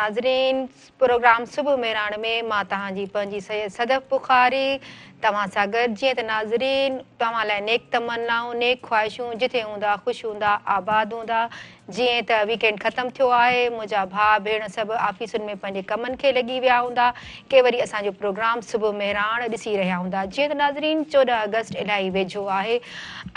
ناظرين پروگرام صبح مهراڻ ۾ مان توهان جي پنهنجي سيد صدف بخاري توهان سان گڏ. جيئن ته ناظرين توهان لاء نيڪ تمنائون، نيڪ خواهشون، جٿي هوندا خوش هوندا آباد هوندا. جيئن ته ويڪينڊ ختم ٿيو آهي منهنجا ڀاء ڀيڻ سڀ آفيسن ۾ پنهنجي ڪمن کي لڳي ويا هوندا، ڪي وري اسان جو پروگرام صبح مهراڻ ڏسي رهيا هوندا. جيئن ته ناظرين 14 آگسٽ الاهي ويجهو آهي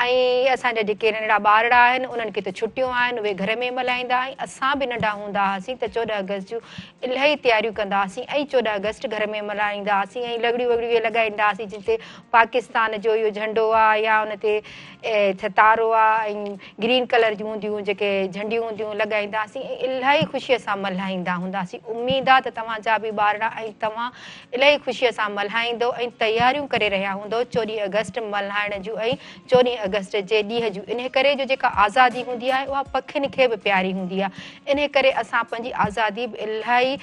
۽ اسان جا جيڪي ننڍڙا ٻارڙا آهن انهن کي ته ڇٽيون آهن اهي گهر ۾ ملهائيندا ۽ اسان به ننڍا هوندا هئاسين ته 14 آگسٽ جون الاهي تياريون ڪندا هئاسين ۽ 14 آگسٽ گهر ۾ ملهائيندا هئاسين ۽ لڳڙيون وڳڙيون اهي لڳائيندا هئاسين جن تي پاڪستان جو اهو جهنڊو آهي يا ان تي ستارو آهي ۽ گرين ڪلر جون هونديون هيون جيڪي جهنڊيون هونديون هيون لڳائيندا هئاسين ۽ الاهي خوشيء سان ملهائيندا هوندا هئاسين. اميد آ ته توهان جا به ٻارڙا ۽ توهان الاهي خوشيء سان ملهائيندو ۽ تياريون ڪري رهيا هوندؤ 14 آگسٽ ملهائڻ جون ۽ 14 آگسٽ جي ڏينهن جون. انهي ڪري جو جيڪا آزادي هوندي آهي اها پکين کي به پياري هوندي آهي. انهي ڪري اسان پنهنجي آزادي به الاهي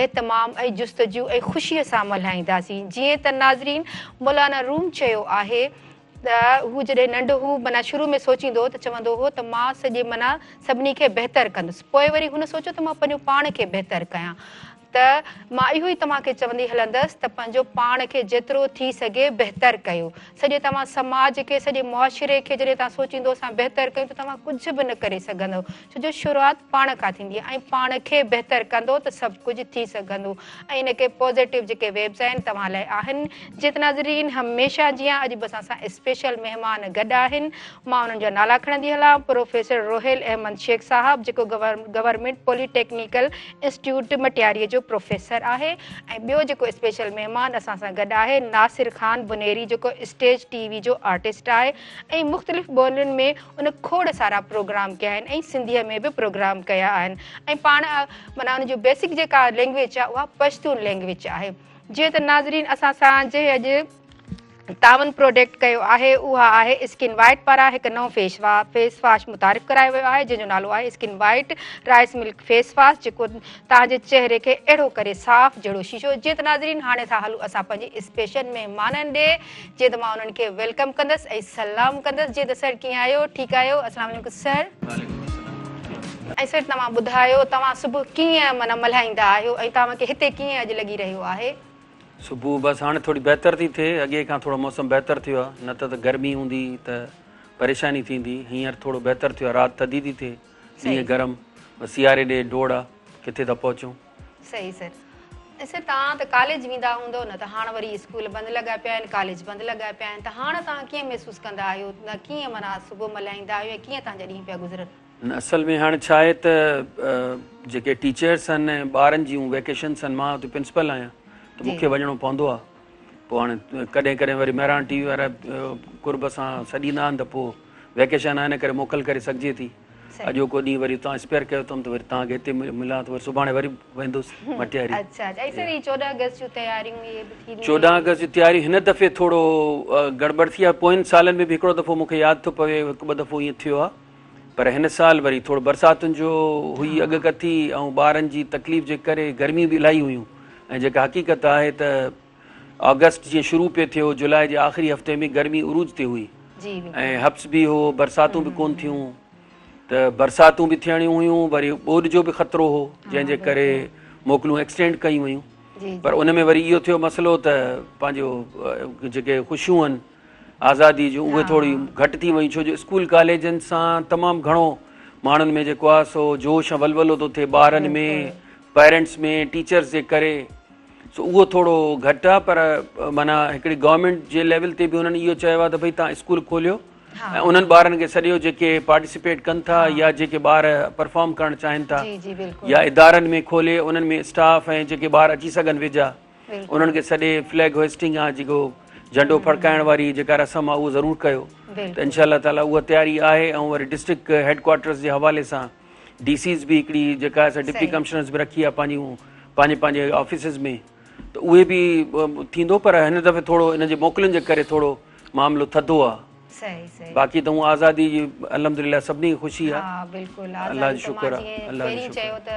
اهتمام ۽ جستجو ۽ خوشيء سان ملهائينداسين. جيئن ته ناظرين مولانا روم چيو آهي ته هو جڏهن ننڍو هو معنيٰ شروع ۾ سوچيندو هو ته چوندو هو ته مان سڄي معنيٰ سڀني کي بهتر ڪندس پوء وري هن سوچيو ته مان پنهنجو پاڻ کي بهتر ڪيان ته مان اهو ئي توهان کي چوندي هلندس ته پنهنجو پاڻ کي جيترو ٿي سگهي بهتر ڪيو سڄي توهان سماج کي سڄي معاشري کي جڏهن توهان سوچيندو اسان بهتر ڪيون ته توهان ڪجهه به نه ڪري سگهندو ڇو جو شروعات پاڻ کان ٿيندي آهي ۽ پاڻ کي بهتر ڪندو ته سڀ ڪجهه ٿي سگهندو ۽ ان کي پازيٽو جيڪي ويبز آهن توهان لاء آهن. جيئن ته ناظرين هميشه جيان اڄ به اسان سان اسپيشل مهمان گڏ آهن. مان انهن جا نالا کڻندي هلان پروفيسر روحيل احمد شيخ صاحب جيڪو government polytechnic institute Matiari جو پروفيسر آهي ۽ ٻيو جيڪو اسپيشل مهمان اسان سان گڏ آهي ناصر خان بنيري جيڪو اسٽيج ٽي وي جو آرٽسٽ آهي ۽ مختلف ٻولين ۾ ان کوڙ سارا پروگرام ڪيا آهن ۽ سنڌيء ۾ به پروگرام ڪيا آهن ۽ پاڻ معنيٰ ان جو بيسڪ جيڪا لينگويج آهي اها پشتون لينگويج آهي. جيئن ته ناظرين اسان سان جنهن اڄ تعاون پروڊڪٽ ڪيو آهي اها آهي اسڪن وائيٽ پاران هڪ نئون فيس واش متعارف ڪرايو ويو آهي جنهن جو نالو آهي skin white rice milk face wash جيڪو توهان جي چهري کي اهڙو ڪري صاف جهڙو شيشو. جيئن ته ناظرين هاڻي ٿا هلون اسان پنهنجي اسپيشل مهمانن ڏي جيئن ته مان انهن کي welcome ڪندس ۽ سلام ڪندس. جيئن ته سر ڪيئن آهيو؟ ٺيڪ آهيو؟ السلام عليڪم سر. وعليڪم السلام. ۽ سر توهان ٻڌايو توهان صبح ڪيئن معنيٰ ملهائيندا آهيو ۽ توهان کي هتي ڪيئن اڄ لڳي رهيو آهي؟ صبح بس هاڻي ٿوري بهتر ٿي ٿئي اڳي کان ٿورو موسم بهتر ٿيو آهي نه ته ته گرمي هوندي ته پريشاني ٿيندي هينئر ٿورو بهتر ٿيو آهي رات ٿڌي ٿي ٿئي ڏينهن گرم بس سياري ڏي ڊوڙ آ ڪٿي ٿا پهچون. صحيح سر. ۽ سر توهان ته ڪاليج ويندا هوندؤ نه ته هاڻ وري اسڪول بند لڳا پيا آهن ڪاليج بند لڳا پيا آهن ته هاڻ توهان ڪيئن محسوس ڪندا آهيو نه ڪيئن معنيٰ صبح ملهائيندا آهيو ۽ ڪيئن توهان جا ڏينهن پيا گذرن. نه اصل ۾ هاڻ ڇا آهي ته جيڪي ٽيچرس آهن ۽ ٻارن جون ويڪيشنس آهن مان اتي پرنسپل آهيان ته مون کي وڃڻو پوندو آهي پوء هاڻي ڪڏهن ڪڏهن وري مهراڻ ٽي وي وارا قرب سان سڏيندا آهن ته پوء ويڪيشن آهي ان ڪري موڪل ڪري سگهجي ٿي. اڄوڪو ڏينهن وري توهان اسپيئر ڪيو اٿم ته وري توهان کي هتي ملان ته وري سڀاڻي وري ويندس مٽياري. اڇا اڇا ۽ سر هي 14 آگسٽ جون تياريون اهي به ٿينديون 14 آگسٽ جون تياريون هن دفعي ٿورو گڙٻڙ ٿي آهي پوين سالن ۾ به هڪڙو دفعو مون کي ياد ٿو پوي هڪ ٻه دفعو ائين ٿيو آهي پر هن سال وري ٿورو برساتن جو هئي اڳڪٿي ۽ ٻارن جي تڪليف جي ڪري گرميون به الاهي هيون ۽ جيڪا حقيقت آهي ته آگسٽ جيئن شروع پئي ٿيو، جولاء جي آخري هفتي ۾ گرمي عروج تي هئي ۽ حبس به هو، برساتون به ڪونه ٿيون ته برساتون به ٿيڻيون هيون، وري ٻوڏ جو به خطرو هو، جنهن جي ڪري موڪلون ايڪسٽينڊ ڪيون ويون. پر ان ۾ وري اهو ٿيو مسئلو ته پنهنجو جيڪي خوشيون آهن آزادي جون اهي ٿوري گهٽ ٿي ويون، ڇو جو اسڪول ڪاليجن سان تمام گهڻو ماڻهن ۾ جيڪو آهي سو جوش ۽ ولولو ٿو ٿئي، ٻارن ۾، پيرنٽس ۾، ٽيچرس جي ڪري. سو اهو ٿورو گهٽ آهي پر معنيٰ هڪڙي گورنمينٽ جي ليول تي به انهن اهو چيو آهي ته ڀئي توهان اسڪول کوليو ۽ انهن ٻارن کي سڏيو جيڪي پارٽيسپيٽ ڪن ٿا يا جيڪي ٻار پرفارم ڪرڻ چاهين ٿا يا ادارن ۾ کولي انهن ۾ اسٽاف ۽ جيڪي ٻار اچي سگهن ويجها انهن کي سڏي فليگ هوئسٽنگ آ جيڪو جهنڊو ڦڙڪائڻ واري جيڪا رسم آ اهو ضرور ڪيو ته انشاء الله تعالي اها تياري آهي ۽ وري ڊسٽرڪٽ هيڊ ڪوارٽرز جي حوالي سان ڊي سيز به هڪڙي جيڪا آهي سا ڊپٽي ڪمشنرز به رکي آهي پنهنجيون پنهنجي پنهنجي آفيسز ۾ ته اهي به ٿيندو پر هن دفعي ٿورو ان جي موڪلن جي ڪري ٿورو معاملو ٿڌو آهي صحيح صحيح باقي ته هون آزادي جي الحمدلله سڀني کي خوشي آهي ها بلڪل الله آزادي جو ته شڪر مان آهي جيئن الله جو پهرين شڪر چيو ته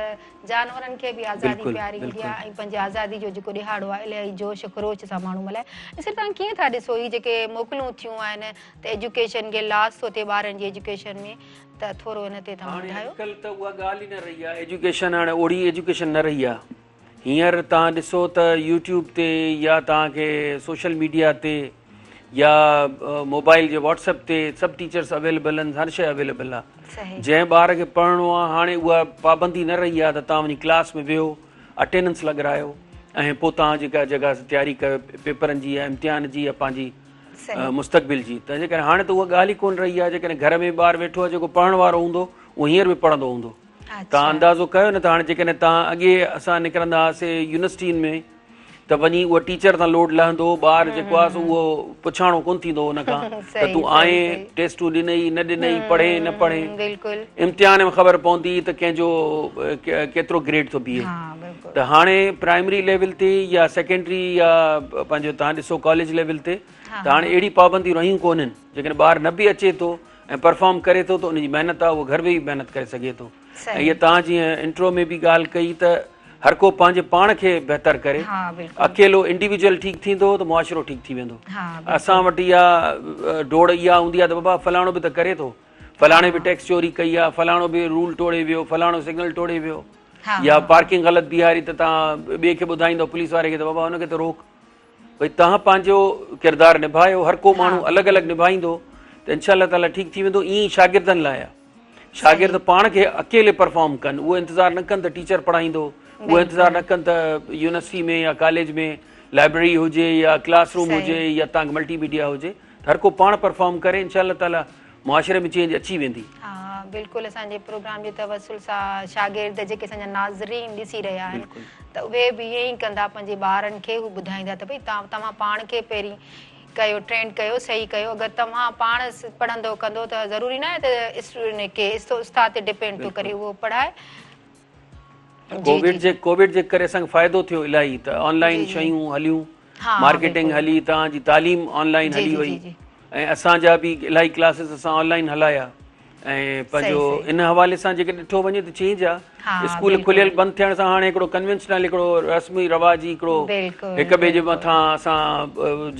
جانورن کي به آزادي بلڪل پياري هوندي بلڪل آهي ۽ پنهنجي آزادي جو جيڪو ڏهاڙو آهي الاهي جوش خروش سان ماڻهو ملهائي ۽ سر توهان ڪيئن ٿا ڏسو هي جيڪي موڪلون ٿيون آهن ته ايجوڪيشن کي لاس ٿو ٿئي ٻارن جي ايجوڪيشن ۾ ته ٿورو ان تي توهان هاڻي ٻڌايو. اڄڪلهه ته اها ڳالهه ئي نه رهي آهي ايجوڪيشن هاڻي اوڙي ايجوڪيشن نه رهي آهي هينئر توهان ڏسو ته يوٽيوب تي يا توهان کي سوشل ميڊيا تي يا موبائل جي واٽس ايپ تي سڀ ٽيچرس اويليبل آهن هر شيء اويليبل آهي جنهن ٻار کي پڙهڻو آهي هاڻي اها پابندي نه رهي آهي ته توهان وڃي ڪلاس ۾ ويهو اٽينڊنس لڳرايو ۽ پوء توهان جيڪا جيڪا تياري ڪيو پيپرن جي يا امتحان جي يا پنهنجي مستقبل جي تنهن جي ڪري هاڻي ته اها ڳالهه ئي ڪونه رهي آهي جيڪڏهن گهر ۾ ٻار ويٺو آهي جيڪو پڙهڻ وارو هوندو اهو هينئر به پڙهندو هوندو توهان اندازو ڪيو نه ته هاڻي جيڪڏهن توهان اڳي اسان نڪرندا هئاسي يونيورسٽين ۾ ته وڃي اهو ٽيچر تان لوڊ لهندو ٻار جيڪو آهي سو اهو پڇاڻو ڪونه ٿيندو ان کان ته تون آئين ٽيسٽون ڏنئي نه ڏنئي پڙهين نه پڙهين بلڪل امتحان ۾ خبر پوندي ته ڪنهن جو ڪيترو گريڊ ٿو بيهي ته هاڻي پرائمري ليول تي يا سيڪنڊري يا پنهنجو توهان ڏسو ڪاليج ليول تي ته هاڻي اهڙي پابنديون رهيون ڪونهن جيڪڏهن ٻار نه به اچي ٿو ۽ پرفارم ڪري ٿو ته ان جي محنت آهي اهو گهر ويهي محنت ڪري سگهي ٿو ۽ هيء توهان جيئن انٽرو ۾ به ڳالهه ڪئي ته هر ڪو پنهنجي پاڻ کي بهتر ڪري اڪيلو انڊيويجوئل ٺيڪ ٿيندو ته معاشرو ٺيڪ ٿي ويندو اسان وٽ اها ڊوڙ اها هوندي آهي ته بابا فلاڻو به ته ڪري ٿو فلاڻي به ٽيڪس چوري ڪئي آهي فلاڻو به رول ٽوڙي ويو فلاڻو سگنل ٽوڙي ويو يا پارڪنگ غلط بيهاري ته توهان ٻئي کي ٻڌائيندو پوليس واري کي ته بابا هن کي ته روڪ ڀئي توهان پنهنجو ڪردار نڀايو هر ڪو ماڻهو الڳ الڳ نڀائيندو ته انشاء الله تعالي ٺيڪ ٿي ويندو ائين ئي شاگردن لاء آهي شاگرد پاڻ کي اڪيلي پرفارم ڪن اهو انتظار نه ڪن ته ٽيچر پڙهائيندو اهو انتظار نه ڪن ته يونيورسٽي ۾ يا ڪاليج ۾ لائبريري هجي يا ڪلاس روم هجي يا تان ملٽي ميڊيا هجي هر ڪو پاڻ پرفارم ڪري انشاء الله تعالي معاشري ۾ چينج اچي ويندي. ها بلڪل اسان جي پروگرام جي توسل سان شاگرد جيڪي اسان جا ناظرين ڏسي رهيا آهن ته اهي به ائين ئي ڪندا پنهنجي ٻارن کي هو ٻڌائيندا ته ڀئي توهان پاڻ کي پهرين ڪيو ٽرينڊ ڪيو صحيح ڪيو اگر توهان پاڻ پڙهندو ڪندو ته ضروري ناهي ته ڪي استاد تي ڊپينڊ ٿو ڪري اهو پڙهائي. ڪووڊ جي ڪووڊ جي ڪري اسان کي فائدو ٿيو الاهي ته آن لائن شيون هليون مارڪيٽنگ هلي توهان جي تعليم آن لائن هلي وئي ۽ اسان جا به الاهي ڪلاسز اسان آن لائن هلايا ۽ پنهنجو ان حوالي سان جيڪڏهن ڏٺو وڃي ته چينج آ اسڪول کليل بند ٿيڻ سان هاڻي هڪڙو ڪنوينشنل هڪڙو رسمي رواجي هڪڙو هڪ ٻئي جي مٿان اسان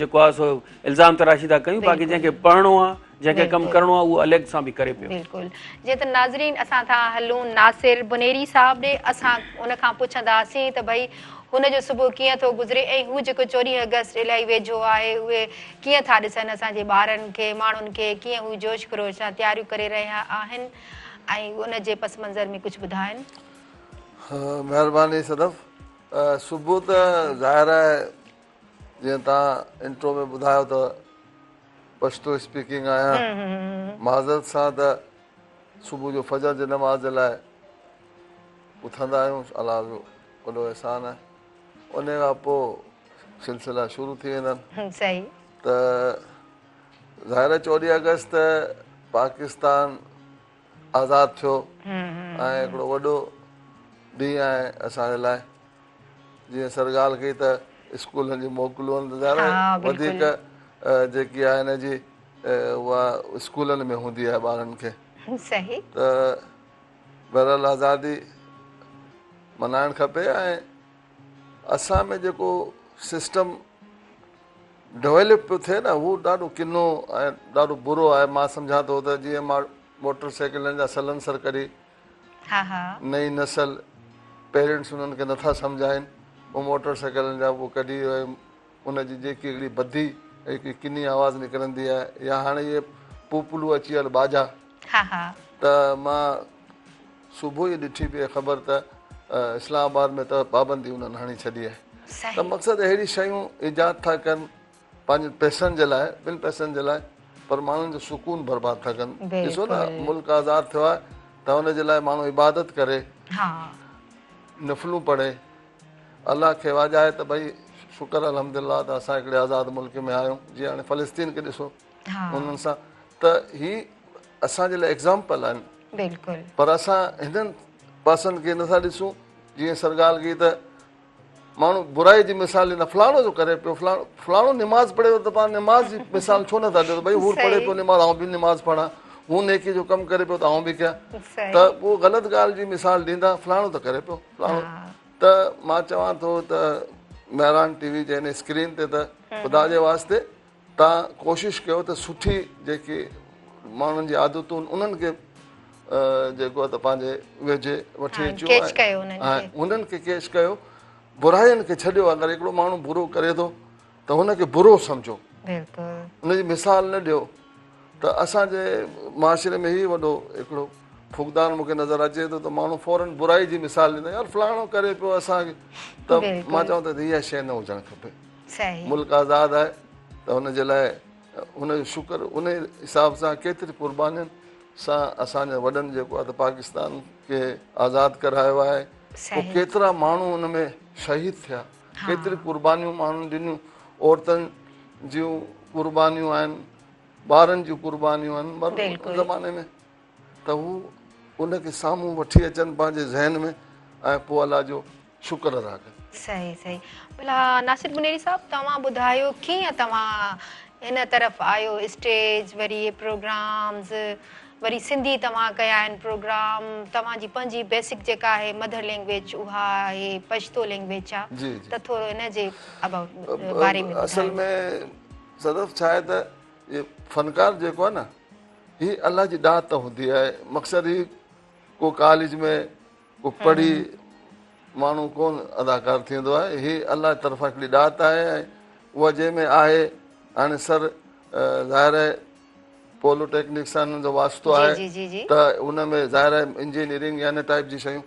جيڪو آ سو الزام تراشي ٿا ڪيون باقي جنهن کي پڙهڻو آ جنهن کي ڪم ڪرڻو آ اهو الڳ سان به ڪري پيو. بلڪل جيئن ته ناظرين اسان ٿا هلون ناصر بنيري صاحب ڏي اسان ان کان پڇنداسين ته ڀئي هن جو صبح ڪيئن ٿو گذري ۽ هو جيڪو 14 آگسٽ الاهي ويجهو آهي اهي ڪيئن ٿا ڏسن اسان جي ٻارن کي ماڻهن کي ڪيئن هو جوش خروش سان تياريون ڪري رهيا آهن ۽ ان جي پس منظر ۾ ڪجهه ٻڌائن. مهرباني صدف صبح ته ظاهر آهي جيئن توهان انٽرو ۾ ٻڌايو ته پشتو اسپيڪنگ آهيان معذرت سان ته صبح جو فجر جي نماز جي لاء اٿندا آهيون الله جو وڏو احسان آهي ان کان پوء سلسلا شروع ٿي ويندا آهن صحيح ته ظاهر آهي 14 آگسٽ ته پاڪستان آزاد ٿيو ۽ هڪڙو وڏو ڏينهن آهي اسان جي لاء جيئن سر ڳالهه ڪئي ته اسڪولن جي موڪلون ته ظاهر آهي وڌيڪ جيڪي آهي هن جي اها اسڪولن ۾ هوندي آهي ٻارن کي صحيح ته بهرحال آزادي منائڻ کپي ۽ اسان ۾ جيڪو سسٽم ڊويلپ پيو ٿئي نه هو ڏاڍو ڪنو ۽ ڏاڍو برو آهي مان سمجهان ٿو ته جيئن مان موٽر سائيڪلن جا سلنسر ڪڍي نئين نسل پيرنٽس انهن کي نٿا سمجهائين هو موٽر سائيڪلن جا اهو ڪڍي ان جي جيڪي هڪڙي بدي هڪڙي ڪني آواز نڪرندي آهي يا هاڻي اهي پوپلو اچي ويا باجا ته مان صبح ئي ڏٺي پئي خبر ته اسلام آباد ۾ ته پابندي انهن هڻي ڇڏي آهي ته مقصد اهڙي شيون ايجاد ٿا ڪن پنهنجن پئسن جي لاء ٻن پئسن جي لاء پر ماڻهن جو سڪون برباد ٿا ڪن ڏسو نه ملڪ آزاد ٿيو آهي ته ان جي لاء ماڻهو عبادت ڪري نفلون پڙهي الله کي واجهائي ته ڀئي شڪر الحمدلله ته اسان هڪڙي آزاد ملڪ ۾ آهيون جيئن هاڻي فلسطين کي ڏسو انهن سان ته هي اسان جي لاء ايگزامپل آهن بلڪل پر اسان هنن پاسن کي نٿا ڏسون جيئن سر ڳالهه ڪئي ته ماڻهو برائي جي مثال ڏيندا فلاڻو جو ڪري پيو فلاڻو فلاڻو نماز پڙهي ٿو ته پاڻ نماز جي مثال ڇو نٿا ڏيو ڀئي هو پڙهي پيو نماز آئون به نماز پڙهان هو نيڪي جو ڪم ڪري پيو ته آئون به ڪيان ته پوء غلط ڳالهه جي مثال ڏيندا فلاڻو ته ڪري پيو فلاڻو ته مان چوان ٿو ته مهراڻ ٽي وي جي هن اسڪرين تي ته خدا جي واسطي توهان ڪوشش ڪيو ته سٺي جيڪي ماڻهن جي عادتون انهن کي جيڪو آهي ته پنهنجي ويجهي وٺي اچو ڪيچ ڪيو انهن کي انهن کي ڪيچ ڪيو براين کي ڇڏيو اگر هڪڙو ماڻهو برو ڪري ٿو ته هن کي برو سمجهو بلڪل ان جي مثال نه ڏيو ته اسان جي معاشري ۾ هي وڏو هڪڙو فقدان مون کي نظر اچي ٿو ته ماڻهو فورن برائي جي مثال ڏيندا يار فلاڻو ڪري پيو اسان کي ته مان چوان ٿو ته اها شيء نه هجڻ کپي ملڪ آزاد آهي ته هن جي لاء هن جو شڪر ان حساب سان ڪيتري قربانين سان اسان جي وڏن جيڪو آهي ته پاڪستان کي آزاد ڪرايو آهي پوء ڪيترا ماڻهو ان ۾ شهيد ٿيا ڪيتري قربانيون ماڻهن ڏنيون عورتن جون قربانيون آهن ٻارن جون قربانيون آهن ان زماني ۾ ته هو ان کي سامهون وٺي اچن پنهنجي ذهن ۾ ۽ پوء الله جو شڪر ادا ڪن. صحيح صحيح ڀلا ناصر بنيري صاحب توهان ٻڌايو ڪيئن توهان هن طرف آيو اسٽيج وري اهي پروگرامز وري سنڌي توهان ڪيا آهن پروگرام توهان جي پنهنجي بيسڪ جيڪا آهي مدر لينگويج اها آهي پشتو لينگويج آ جي جي ته ٿورو ان جي ابائوٽ باري ۾ اصل ٻڌايو. ۾ صدف ڇا آهي ته هي فنڪار جيڪو آهي نه هي الله جي ڏات هوندي آهي مقصد هي ڪو ڪاليج ۾ ڪو پڙهي ماڻهو ڪون اداڪار ٿيندو آهي هي الله جي طرفان هڪڙي ڏات آهي ۽ اها جنهن ۾ آهي هاڻي سر ظاهر آهي پولو ٽيڪنڪ سان ان جو واسطو آهي ته ان ۾ ظاهر آهي انجنيئرنگ يا ان ٽائپ جي شيون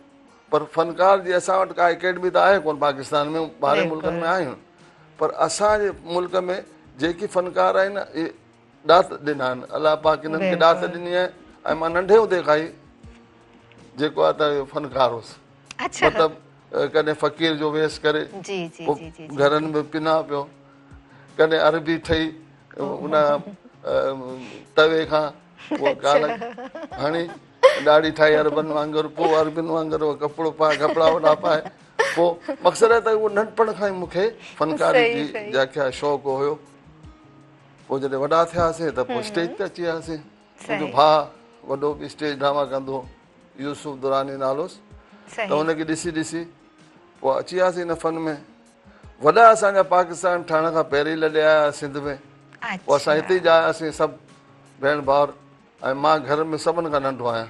پر فنڪار جي اسان وٽ ڪا اڪيڊمي ته آهي ڪون پاڪستان ۾ ٻاهرين ملڪن ۾ آهن پر اسان جي ملڪ ۾ جيڪي فنڪار آهن اهي ڏات ڏنا آهن الله پاڪ انهن کي ڏات ڏني آهي ۽ مان ننڍي هوندي کان ئي جيڪو آهي ته فنڪار هوس مطلب ڪڏهن فقير جو ويس ڪري پوء گهرن ۾ پنا پيو ڪڏهن عربي ٺهي ان توي کان پوء ڪالڪ هڻي ڏاڙهي ٺاهي عربن وانگر پوء عربن وانگر ڪپڙو پائي ڪپڙا وڏا پائي پوء مقصد آهي ته اهو ننڍپڻ کان ئي مون کي فنڪاري جي جيڪا شوق هيو پوء جڏهن وڏا ٿياسين ته پوء اسٽيج تي اچي وياسين. منهنجو ڀاء وڏو به اسٽيج ڊراما ڪندو هو، يوسف دراني نالو هوس، ته ان کي ڏسي ڏسي پوء اچي وياسين هن فن ۾. وڏا اسان جا پاڪستان ٺهڻ کان پهرين لڏي آيا سنڌ ۾. پوء اسان هتي ئي ڄاياسين سڀ ڀيڻ ڀائر ۽ مان گهر ۾ سڀن کان ننڍو آهيان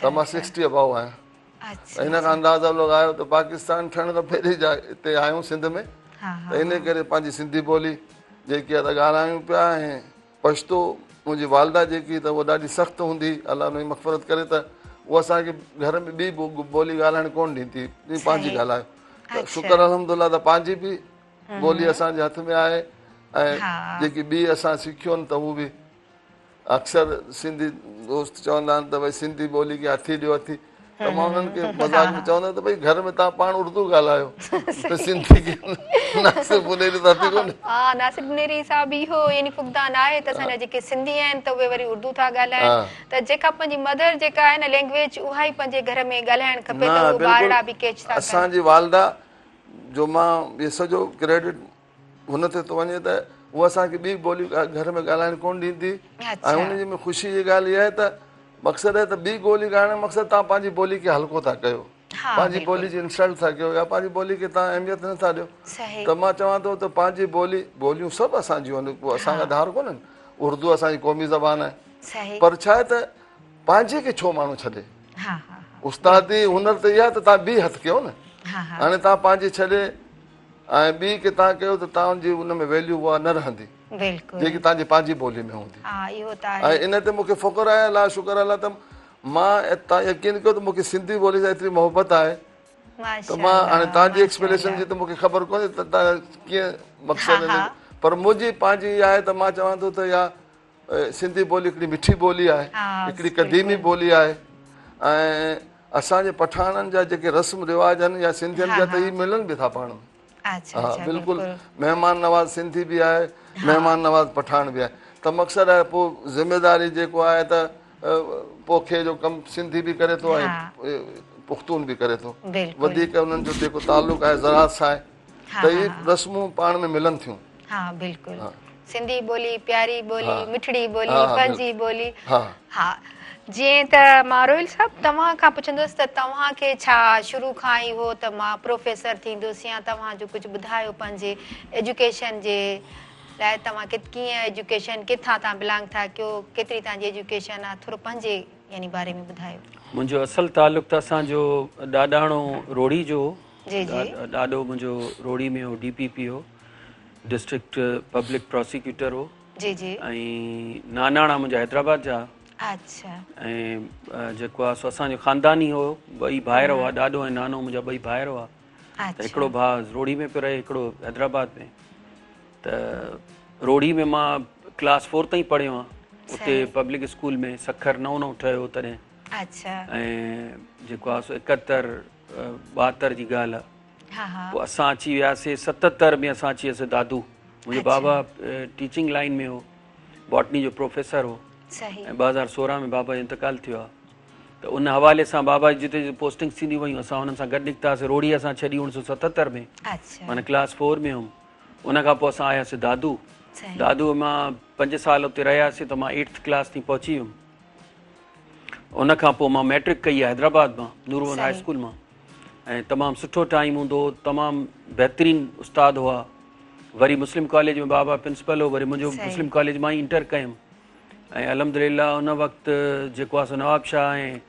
ته مان سڪسٽي اباو آهيان. ته ان کان اندازو لڳايو ته پاڪستان ٺهڻ کان پهرين جا هتي آيون سنڌ ۾ ته ان ڪري پنهنجي سنڌي ٻولي جيڪي آهي ته ڳالهايون پيا ۽ پشتو منهنجي والده جيڪي ته اها ڏاڍي سخت هوندي هئي الله ان جي مغفرت ڪري ته اها اسان کي گهر ۾ ٻي ٻولي ڳالهائڻ ڪونه ڏيندي هئي پنهنجي ڳالهايو ته شڪر الحمدلله ته پنهنجي به ٻولي اسان جي هٿ ۾ آهي ۽ جيڪي ٻي اسان سکيون ته هو به اڪثر سنڌي دوست چوندا آهن ته ڀئي سنڌي ٻولي کي هٿي ڏيو هٿي ته مان انهن کي مذاق ۾ چوندو آهيان ته ڀئي گهر ۾ توهان پاڻ اردو ڳالهايو ته سنڌي کي ناصر بنيري ته هٿي ڪونهي. ها ناصر بنيري صاحب اهو يعني فقدان آهي ته اسان جا جيڪي سنڌي آهن ته اهي وري اردو ٿا ڳالهائن ته جيڪا پنهنجي مدر جيڪا آهي نه لينگويج اها ئي پنهنجي گهر ۾ ڳالهائڻ کپي ته اهو ٻارڙا به ڪيچ ٿا ڪن. اسان جي والده جو مان اهي سڄو ڪريڊٽ هن تي ٿو وڃي ته هوء اسان کي ٻي ٻولي گهر ۾ ڳالهائڻ ڪونه ڏيندي ۽ ان جي ۾ خوشي جي ڳالهه اها آهي ته مقصد آهي ته ٻي ٻولي ڳالهائڻ جو مقصد توهان پنهنجي ٻولي کي هلڪو ٿا ڪيو پنهنجي ٻولي جي انسلٽ ٿا ڪيو يا پنهنجي ٻولي کي توهان اهميت نه ٿا ڏيو ته مان چوان ٿو ته پنهنجي ٻولي ٻوليون سڀ اسان جون آهن ڪو اسان کان ڌار ڪونهن اردو اسان جي قومي زبان آهي پر ڇا آهي ته پنهنجي کي ڇو ماڻهو ڇڏي استادي هنر ته اها ته توهان ٻي هٿ ڪيو نه هاڻي توهان پنهنجي ڇڏي ۽ ٻي کي توهان ڪيو ته توهان جي ان ۾ ويليو اها نه رهندي جيڪي توهان جي پنهنجي ٻولي ۾ هوندي ۽ ان تي مون کي فخر آهي الله شڪر الله ته مان توهان يقين ڪيو ته مون کي سنڌي ٻولي سان ايتري محبت آهي ته مان هاڻي توهان جي ايڪسپلينيشن جي ته مون کي خبر ڪونهي ته توهان ڪيئن مقصد پر منهنجي پنهنجي اها آهي ته مان چوان ٿو ته اها سنڌي ٻولي هڪڙي مٺي ٻولي آهي، هڪڙي قديمي ٻولي آهي ۽ اسان جي پٺاڻن جا جيڪي رسم رواج آهن يا سنڌين جا ته هي ملن به ٿا پاڻ ۾. ها بلڪل مهمان نواز سنڌي به آهي مهمان نواز پٺاڻ به آهي ته مقصد آهي پوء ذميداري جيڪو آهي ته پوکي جو ڪم سنڌي به ڪري ٿو ۽ پختون به ڪري ٿو وڌيڪ انهن جو جيڪو تعلق آهي زراعت سان آهي ته هي رسمون پاڻ ۾ ملن ٿيون. ها بلڪل سنڌي ٻولي پياري ٻولي مٺڙي ٻولي پنهنجي ٻولي ها جيئن ته مان روحيل صاحب توهان کان پڇندس ته توهان کي ڇا شروع کان ئي هو ته مان پروفيسر ٿيندس يا توهان جو ڪجهه ٻڌايو پنهنجي ايجوڪيشن جي لاء توهان ڪيئن ايجوڪيشن ڪٿان توهان بلانگ ٿا ڪيو ڪيتري توهان جي ايجوڪيشن آهي ٿورو پنهنجي يعني باري ۾ ٻڌايو. منهنجو اصل تعلق ته اسان جو ڏاڏاڻو روهڙي جو هو. جي جي. ڏاڏو منهنجو روهڙي ۾ هو ڊي پي پي هو ڊسٽرڪٽ پبلڪ پراسيڪيوٽر هو. جي جي. ۽ ناناڻا منهنجا حيدرآباد جا. اڇا. ۽ جيڪو آ سو اسان جو خانداني هو ٻئي ڀائر هئا ڏاڏو ۽ نانو منهنجا ٻئي ڀائر هئا. ته هڪڙو ڀاء روهڙي ۾ پيو رهي هڪڙو حيدرآباد ۾. ته روهڙي ۾ مان ڪلاس فور تائين پڙهيو آهيان اتي پبلڪ اسڪول ۾ سکر نئون نئون ٺهيو هو تڏهن. اڇا. ۽ جيڪو آ سو 71 72 جي ڳالهه آ. پوء اسان اچي وياسي 77 ۾ اسان اچي وياسي دادو. منهنجو بابا ٽيچنگ لائين ۾ هو باٽني جو پروفيسر هو. ۽ 2016 ۾ بابا جو انتقال ٿيو آ. ته ان حوالي سان بابا جي جتي جتي پوسٽنگس ٿينديون ويون اسان انهن سان گڏ نڪتاسي. روهڙي اسان ڇڏي 1977 ۾. معنيٰ ڪلاس فور ۾ هيم. ان کان پوء اسان آياسي دادو. دادو مان 5 سال اتي رهياسي ته مان ايٽٿ ڪلاس تائين پهچي ويم. ان کان پوء مان ميٽرڪ ڪئي آهي حيدرآباد مان نور محمد هاء اسڪول مان ۽ تمام سٺو ٽائيم هوندو هو تمام بهترين استاد هئا. وري مسلم ڪاليج ۾ بابا پرنسپل هو وري منهنجو مسلم ڪاليج مان ئي انٽر ڪيم ۽ الحمدلله ان وقت جيڪو آهي سو نواب شاهه ۽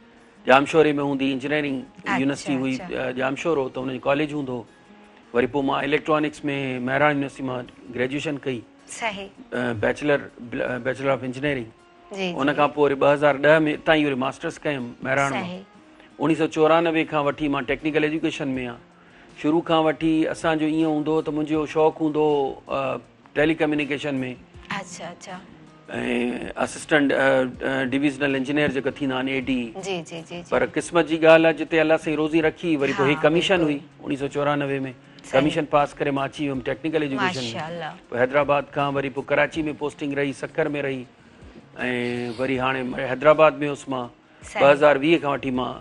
ڄامشوري ۾ هوندي انجنيئرنگ يونيورسٽي هئي ڄامشورو ته ان جو ڪاليج هوندو هو. وري پوء مان اليڪٽرانڪس ۾ مهراڻ يونيورسٽي مان گريجوئيشن ڪئي بيچلر بيچلر آف انجنيئرنگ ان کان پوء وري 2010 ۾ اتان ئي وري ماسٽرس ڪيم مهراڻ مان. 1994 کان وٺي مان ٽيڪنيڪل ايجوڪيشن ۾ آهيان. شروع کان وٺي اسان جو ائين هوندو هو ته منهنجو شوق هوندو هو ٽيلي ڪميونيڪيشن ۾. اڇا اڇا. ۽ اسسٽنٽ ڊويزنل انجنيئر جيڪا ٿيندا آهن اي ڊي. جي جي جي. پر قسمت جي ڳالهه آهي جتي الله سائين روزي رکي وري پوء هي ڪميشن هئي 1994 ۾ ڪميشن پاس ڪري مان اچي ويم ٽيڪنيڪل ايجوڪيشن ۾. پوء حيدرآباد کان وري پوء ڪراچي ۾ پوسٽنگ رهي سکر ۾ رهي ۽ وري هاڻي حيدرآباد ۾ هوس مان 2020 کان وٺي مان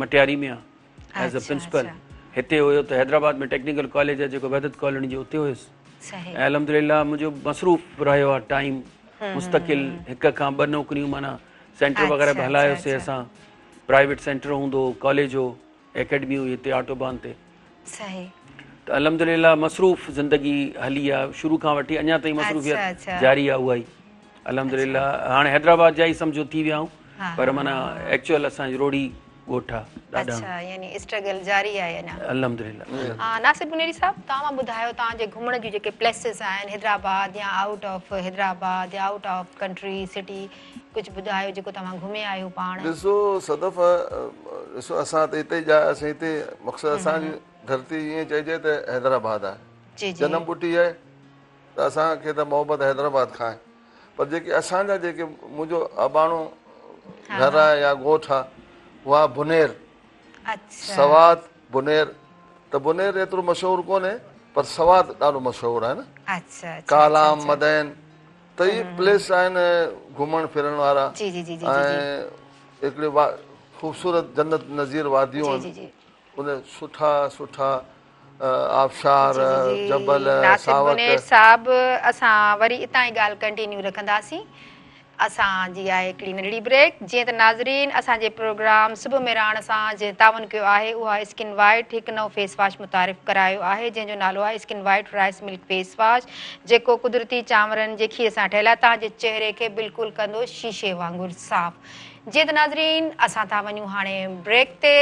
مٽياري ۾ آهيان ايز ا پرنسپل. هتي هيو ته حيدرآباد ۾ ٽيڪنيڪل ڪاليج آهي جيڪو وحدت ڪالوني جي اتي هيس. ۽ الحمدلله منهنجو مصروف رهيو آهي ٽائيم مستقل هڪ کان ٻه نوڪريون معنيٰ سينٽر وغيره به هلايوسي اسان پرائيويٽ سينٽر هوندو هو ڪاليج هو اڪيڊمي هئي هتي آٽوبان تي. ته الحمدلله مصروف زندگي هلي آ شروع کان وٺي اڃا تائين مصروفيت جاري آ اها ئي الحمدلله. هاڻي حيدرآباد جا ئي سمجهو ٿي ويا آهيون پر معنيٰ ايڪچوئل اسان جي روهڙي ڳوٺ آ ڏاڏاڻو. اڇا يعني اسٽرگل جاري آهي اڃا. الحمدلله. ناصر بنيري صاحب توهان ٻڌايو توهان جي گهمڻ جون جيڪي پليسز آهن حيدرآباد يا آئوٽ آف حيدرآباد يا آئوٽ آف ڪنٽري سٽي ڪجهه ٻڌايو جيڪو توهان گهمي آيو پاڻ. ڏسو صدف ڏسو اسان ته هتي ڄاياسين هتي مقصد اسان جي ڌرتي ائين چئجي ته حيدرآباد آهي جنم ٻوٽي آهي ته اسان کي ته محبت حيدرآباد کان آهي پر جيڪي اسان جا جيڪي منهنجو اباڻو گهر آهي يا ڳوٺ آهي اها بنير سوات بنير ته بنير ايترو مشهور ڪونهي پر سوات ڏاڍو مشهور آهي نه ڪالام مدين ته هي پليس آهن گهمڻ ڦرڻ وارا ۽ هڪڙي خوبصورت جنت نظير واديون آهن ان سٺا سٺا آبشار جبل ناصر بنير صاحب اسان وري اتان ئي ڳالهه ڪنٽينيو رکنداسين اسان جي آهي هڪڙي ننڍڙي بريڪ جيئن ته ناظرين اسان جي پروگرام صبح مهراڻ سان جنهن تعاون ڪيو آهي اها اسڪن وائيٽ هڪ نئون فيس واش متعارف ڪرايو آهي جنهن جو نالو آهي skin white rice milk face wash جيڪو قدرتي چانورن جي کير سان ٺهيل آهي توهان جي چهري کي بلڪل ڪندو شيشي وانگر صاف جيئن ته ناظرين اسان ٿا وڃون هاڻي بريڪ تي.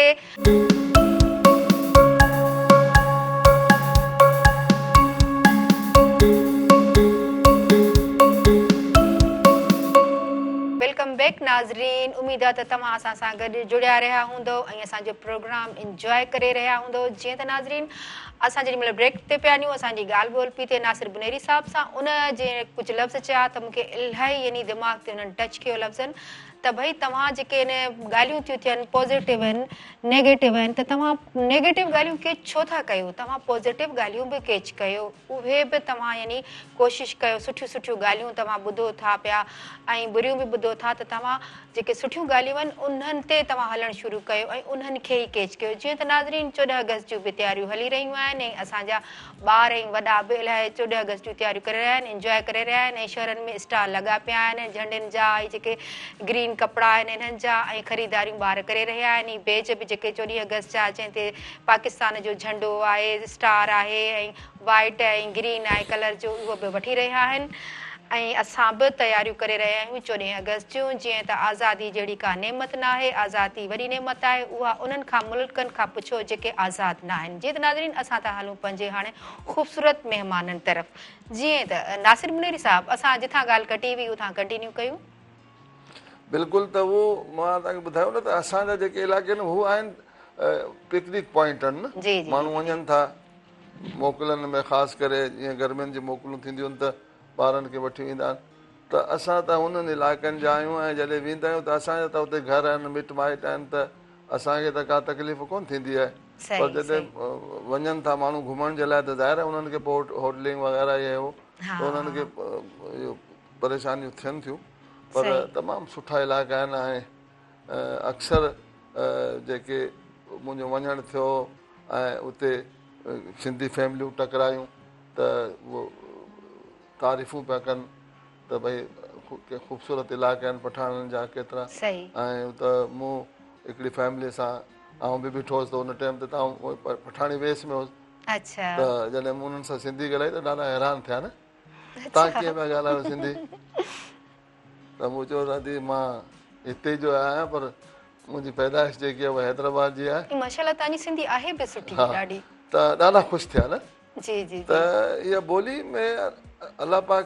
Welcome back ناظرين اميد آ ته توهان اسان سان گڏ جڙيا رهيا هوندؤ ۽ اسان جو پروگرام انجواء ڪري رهيا هوندؤ جيئن ته ناظرين اسان جيڏي مهل بريڪ تي پيا وڃون اسان جي ڳالهه ٻولهه پي ٿئي ناصر بنيري صاحب سان ان جي ڪجهه لفظ چيا ته مون کي الاهي يعني دماغ تي انهن ٽچ ڪيو لفظن ته ڀئي توهان جيڪي ان ڳالهيون ٿيون ٿين پازيٽو آهن نيگيٽو آهن ته توهان نيگيٽو ڳالهيون ڪيچ ڇو ٿا ڪيو توهان پازيٽو ڳالهيون به ڪيچ ڪيو اهي به توهان يعني ڪوشش ڪيو سٺيون سٺيون ڳالهيون توهان ٻڌو ٿا پيا ۽ بريون به ٻڌو ٿا ته توهان جيڪي سٺيون ڳالهيون آهن انهن تي توهان هلڻ شروع ڪيو ۽ انهن کي ئي ڪيچ ڪيو جيئن ته ناظرين 14 آگسٽ جون به تياريون هلي رهيون آهن ۽ اسان جا ٻار ۽ وڏا به الاهي 14 آگسٽ جون تياريون ڪري رهيا آهن انجواء ڪري رهيا آهن ۽ شهرن ۾ اسٽال لڳا پيا آهن جهنڊن جا ۽ جيڪي گرين ڪپڙا آهن انهن جا ۽ خريداريون ٻار ڪري رهيا آهن ۽ بيج به جيڪي 14 آگسٽ جا جنهن تي پاڪستان جو جهنڊو آهي اسٽار آهي ۽ وائيٽ ۽ گرين آهي ڪلر جو اهو به وٺي رهيا آهن. ۽ اسان به تياريون ڪري رهيا آهيون چوڏهين آگسٽ جون جيئن ته آزادي جهڙي ڪا نعمت ناهي آزادي وڏي نعمت آهي اها انهن کان ملڪن کان پڇو جيڪي آزاد ناهن جيئن ته ناظرين اسان ٿا هلون پنهنجي هاڻي خوبصورت مهمانن طرف جيئن ته ناصر بنيري صاحب اسان جتان ڳالهه ڪٽي هئي اتان ڪنٽينيو ڪيون. بلڪل ته اهو مان توهان کي ٻڌايو نه ته اسان جا جيڪي علائقا آهن هو آهن پڪنڪ پوائنٽ آهن نه ماڻهو وڃن ٿا موڪلن ۾ خاص ڪري جيئن گرمين جون موڪلون ٿينديون آهن ته ٻارن کي وٺي ويندا آهن ته اسان ته انهن علائقن جا آهيون ۽ جڏهن ويندا آهيون ته اسان جا ته اتي گهر آهن مٽ مائٽ آهن ته اسان کي ته ڪا تڪليف ڪونه ٿيندي آهي پر جڏهن وڃن ٿا ماڻهو گهمڻ جي لاء ته ظاهر آهي انهن کي پوء هوٽلنگ وغيره اهي هو ته انهن کي اهو پريشانيون ٿين ٿيون پر تمام سٺا علائقا آهن ۽ اڪثر جيڪي منهنجو وڃڻ ٿيو ۽ اتي سنڌي فيمليون ٽڪرايون ته اهو تعريفون پيا ڪن ته ڀئي خوبصورت علائقا آهن پٺاڻن جا ڪيترا ۽ ته مون هڪڙي فيملي سان آئون به بيٺو هوس ته ان ٽائيم تي ته آئون پٺاڻي ويس ۾ هوس ته جڏهن مون انهن سان سنڌي ڳالهائي ته ڏاڍا حيران ٿيا نه توهان ڪيئن پيا ڳالهايو سنڌي ته مون چيو دادي مان هتي جو آهيان پر منهنجي پيدائش جيڪي آهي اها حيدرآباد جي آهي. ماشاءالله توهان جي سنڌي آهي به سٺي ڏاڍي. ته ڏاڍا خوش ٿيا نه. جي جي ته اها ٻولي ۾ الله پاڪ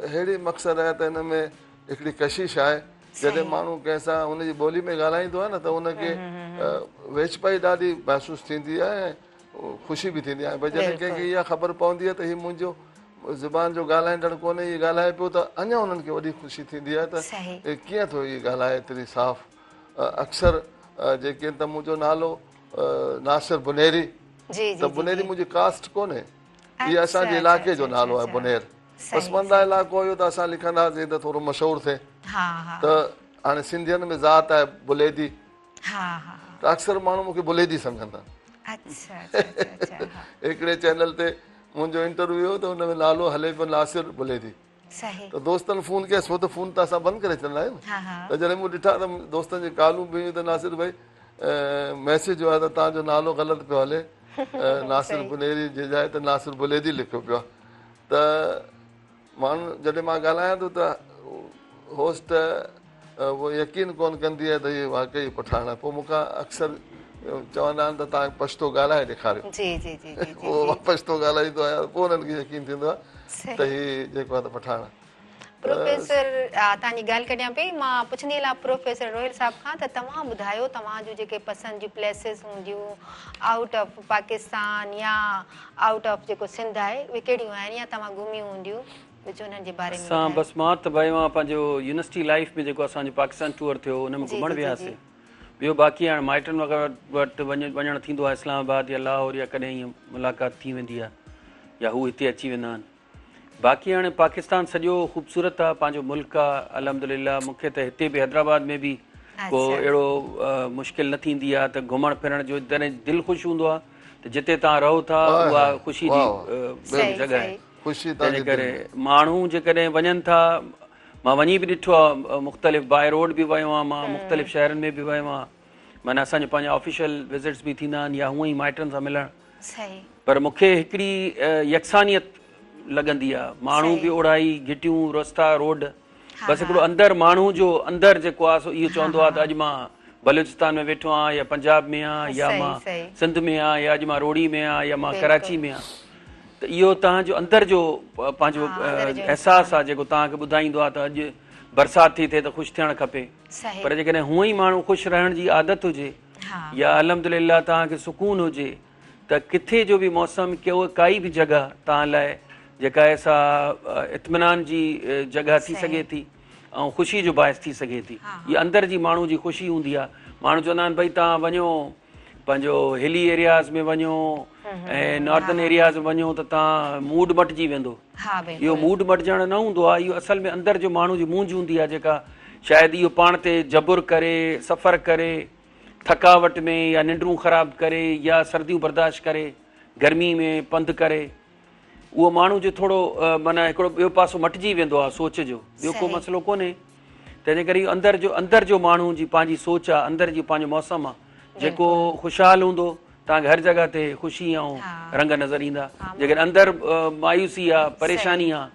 اهڙي مقصد آهي ته ان ۾ هڪڙي ڪشش آهي جڏهن ماڻهو ڪنهن سان ان جي ٻولي ۾ ڳالهائيندو آهي نه ته ان کي ويجهپائي ڏاڍي محسوس ٿيندي آهي ۽ خوشي به ٿيندي آهي ڀئي جڏهن ڪنهن کي اها خبر پوندي آهي ته هي منهنجو زبان جو ڳالهائيندڙ ڪونهي هي ڳالهائي پيو ته اڃا انهن کي وڏي خوشي ٿيندي آهي ته هي ڪيئن ٿو هي ڳالهائي ايتري صاف اڪثر جيڪي ته منهنجو نالو ناصر بنيري ته بنيري منهنجي ڪاسٽ ڪونهي هي اسان جي علائقي جو نالو آهي بنير پسمانده علائقو هيو ته اسان لکندا هئاسين ته ٿورو مشهور ٿئي ته هاڻي سنڌين ۾ ذات آهي بليدي ته اڪثر ماڻهو مون کي بليدي سمجهندا آهن هڪڙي چينل تي منهنجو انٽرويو هو ته ان ۾ نالو هلي پيو ناصر بليدي ته دوستن فون ڪيس ڇو ته فون ته اسان بند ڪري ڇڏندا آهيون ته جڏهن مون ڏٺا ته دوستن جي ڪالون به هيون ته ناصر ڀائي ميسيج آيو ته توهان جو نالو غلط پيو هلي ناصر بنيري جي جاء تي ناصر بليدي لکيو پيو آهي ته ماڻهو جڏهن مان ڳالهايان ٿو ته هوسٽ اهو يقين ڪونه ڪندي آهي ته هي واقعي پٺاڻ آهي پوء مون کان اڪثر چوندا آهن ته توهان پشتو ڳالهائي ڏيکاريو جي جي جي جي پوء مان پشتو ڳالهائيندو آهيان پوء انهن کي يقين ٿيندو آهي ته هي جيڪو آهي ته پٺاڻ آهي. پروفيسر توهان جي ڳالهه ڪڍيان پئي مان پڇندي هلان پروفيسر روحيل صاحب کان ته توهان ٻڌايو توهان جون جيڪي پسند جون پليسز هونديون آئوٽ آف پاڪستان يا آئوٽ آف جيڪو سنڌ آهي اهي ڪهڙيون آهن يا توهان گهميون هونديون ڪجهه انهن جي باري ۾ اسان ٻڌايو. بس مان ته ڀائي مان پنهنجو يونيورسٽي لائيف ۾ جيڪو اسان جو پاڪستان ٽوئر ٿيو ان ۾ جي گهمڻ جي جي جي. وياسي ٻيو باقي هاڻي مائٽن وغيره وٽ وڃڻ ٿيندو آهي اسلام آباد يا لاهور يا ڪڏهن ائين ملاقات ٿي ويندي آهي يا هو هتي اچي ويندا آهن باقي هاڻي پاڪستان سڄو خوبصورت آ پنهنجو ملڪ آ الحمدلله مون کي ته هتي به حيدرآباد ۾ به ڪو اهڙو مشڪل نه ٿيندي آ ته گهمڻ ڦرڻ جو جڏهن دل خوش هوندو آ ته جتي توهان رهو ٿا اها خوشي جي جڳهه آهي تنهن ڪري ماڻهو جيڪڏهن وڃن ٿا مان وڃي به ڏٺو آ مختلف باء روڊ به ويو آهيان مان مختلف شهرن ۾ به ويو آهيان معنيٰ اسان جو پنهنجا آفيشل وزٽس به ٿيندا آهن يا هونئن ئي مائٽن سان ملڻ پر مون کي هڪڙي يڪسانيت لڳندي آ ماڻهو به اوڙا ئي گهٽيون رستا روڊ بس هڪڙو اندر ماڻهو جو اندر جيڪو آ سو اهو چوندو آ ته اڄ مان بلوچستان ۾ ويٺو آهيان يا پنجاب ۾ آهيان يا مان سنڌ ۾ آهيان يا اڄ مان روهڙي ۾ آهيان يا مان ڪراچي ۾ آهيان ته اهو توهان جو اندر جو پنهنجو احساس آ جيڪو توهان کي ٻڌائيندو آ ته اڄ برسات ٿي ٿئي ته خوش ٿيڻ کپي پر جيڪڏهن هونئن ئي ماڻهو خوش رهڻ جي عادت هجي يا الحمدلله توهان کي سڪون هجي ته ڪٿي جو به موسم ڪائي به جڳهه توهان لاء جيڪا آهي سا اطمينان جي جڳهه ٿي سگهي ٿي ۽ خوشي جو باعث ٿي سگهي ٿي. هي اندر جي ماڻهو جي خوشي هوندي آهي. ماڻهو چوندا آهن ڀئي توهان وڃو پنهنجو هلي ايرياز ۾ وڃو ۽ ناردرن ايرياز ۾ وڃو ته توهان موڊ مٽجي ويندو. اهو موڊ مٽجڻ نه هوندو آهي اهو اصل ۾ اندر جو ماڻهو جي مونجهه هوندي آهي جيڪا شايد اهو پاڻ تي جبر ڪري سفر ڪري ٿڪاوٽ ۾ يا ننڊون خراب ڪري يا سرديون برداشت ڪري گرمي ۾ پنڌ ڪري اهو ماڻهو جو ٿورو معنيٰ هڪڙو ٻيو پاسو مٽجي ويندو آهي سوچ جو ٻيو ڪو مسئلو ڪونهي تنهنجي ڪري اهو اندر جو اندر جو ماڻهو جي پنهنجي سوچ آهي اندر جو پنهنجو موسم آهي جيڪو خوشحال هوندو توهان کي هر جڳهه تي خوشي ۽ رنگ نظر ايندا جيڪڏهن اندر مايوسي آهي پريشاني آهي.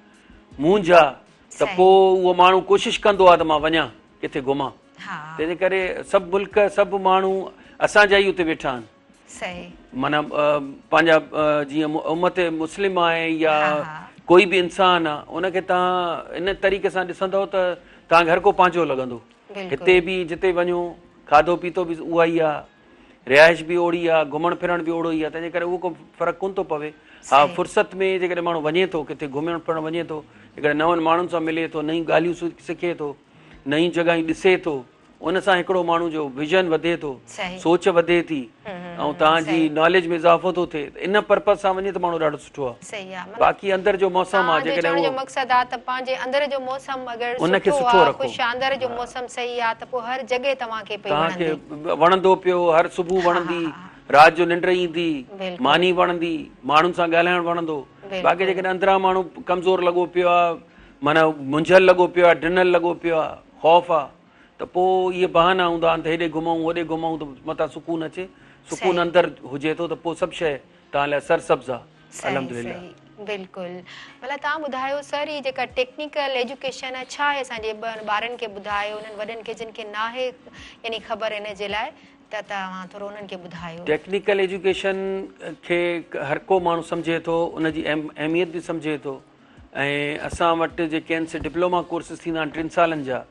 مونجها ته پوء اهو ماڻهو ڪوشش ڪندو آهي ته مان وڃان ڪٿي گهمان. تنهن جي ڪري سڀ ملڪ سڀ ماڻهو اسان جا ئي اتي ويٺا آهن. معنيٰ پنهنجا جيئن امت مسلم آهي يا ڪوئي به انسان آهي ان کي توهان ان طريقي سان ڏسندؤ ته توهان کي هر ڪو پنهنجو لڳندو. هتي به جتي وڃو کاڌو پيتو به اها ئي آهي. رهائش به اوڙي آ، گهمڻ ڦرڻ به اوڙو ئي آ، تنهنجي ڪري اهو ڪو فرق ڪونه ٿو پوي. ها فرصت ۾ جيڪڏهن ماڻهو وڃي ٿو، ڪٿي گهمڻ ڦرڻ وڃي ٿو، جيڪڏهن نون ماڻهن سان ملي ٿو، نيون ڳالهيون سکي ٿو، نيون جڳهيون ڏسي ٿو، ان سان هڪڙو ماڻهو جو ويزن وڌي ٿو، سوچ وڌي ٿي ۽ توهان جي ناليج ۾ اضافو ٿو ٿئي ته ان پرپز سان وڃي ته ماڻهو ڏاڍو سٺو آ. باقي اندر جو موسم آ توهان جي جيڪڏهن چوڻ جو اهو مقصد آ ته پنهنجي اندر جو موسم اگر ان کي سٺو سٺو آ رکو. خوش آ اندر جو موسم صحيح آ ته پوء هر جڳهه توهان کي پئي توهان کي وڻندي. وڻندو پيو هر صبح ها ها وڻندي ها ها. رات جو ننڊ ايندي بلڪل. ماني وڻندي ماڻهن سان ڳالهائڻ وڻندو باقي بلڪل. جيڪڏهن اندران ماڻهو ڪمزور لڳو پيو آ معنيٰ منجهيل لڳو پيو آ ڊنل لڳو پيو آ خوف آ ته پوء اهي بهانا هوندا آهن ته هيڏي گهمون هوڏي گهمون ته متان سڪون اچي سڪون صحيح. اندر هجي ٿو ته پوء سڀ شيء توهان لاء سرسبز آ. صحيح الحمدلله. صحيح بلڪل ڀلا توهان ٻڌايو سر هي جيڪا ٽيڪنيڪل ايجوڪيشن آهي ڇا آهي اسان جي ٻارن کي ٻڌايو انهن وڏن کي جن کي ناهي يعني خبر ان جي لاء ته توهان ٿورو انهن کي ٻڌايو. ٽيڪنيڪل ايجوڪيشن کي هر ڪو ماڻهو سمجهي ٿو ان جي اهميت به سمجهي ٿو ۽ اسان وٽ جيڪي آهن سي ڊپلوما ڪورسز ٿيندا آهن ٽن سالن جا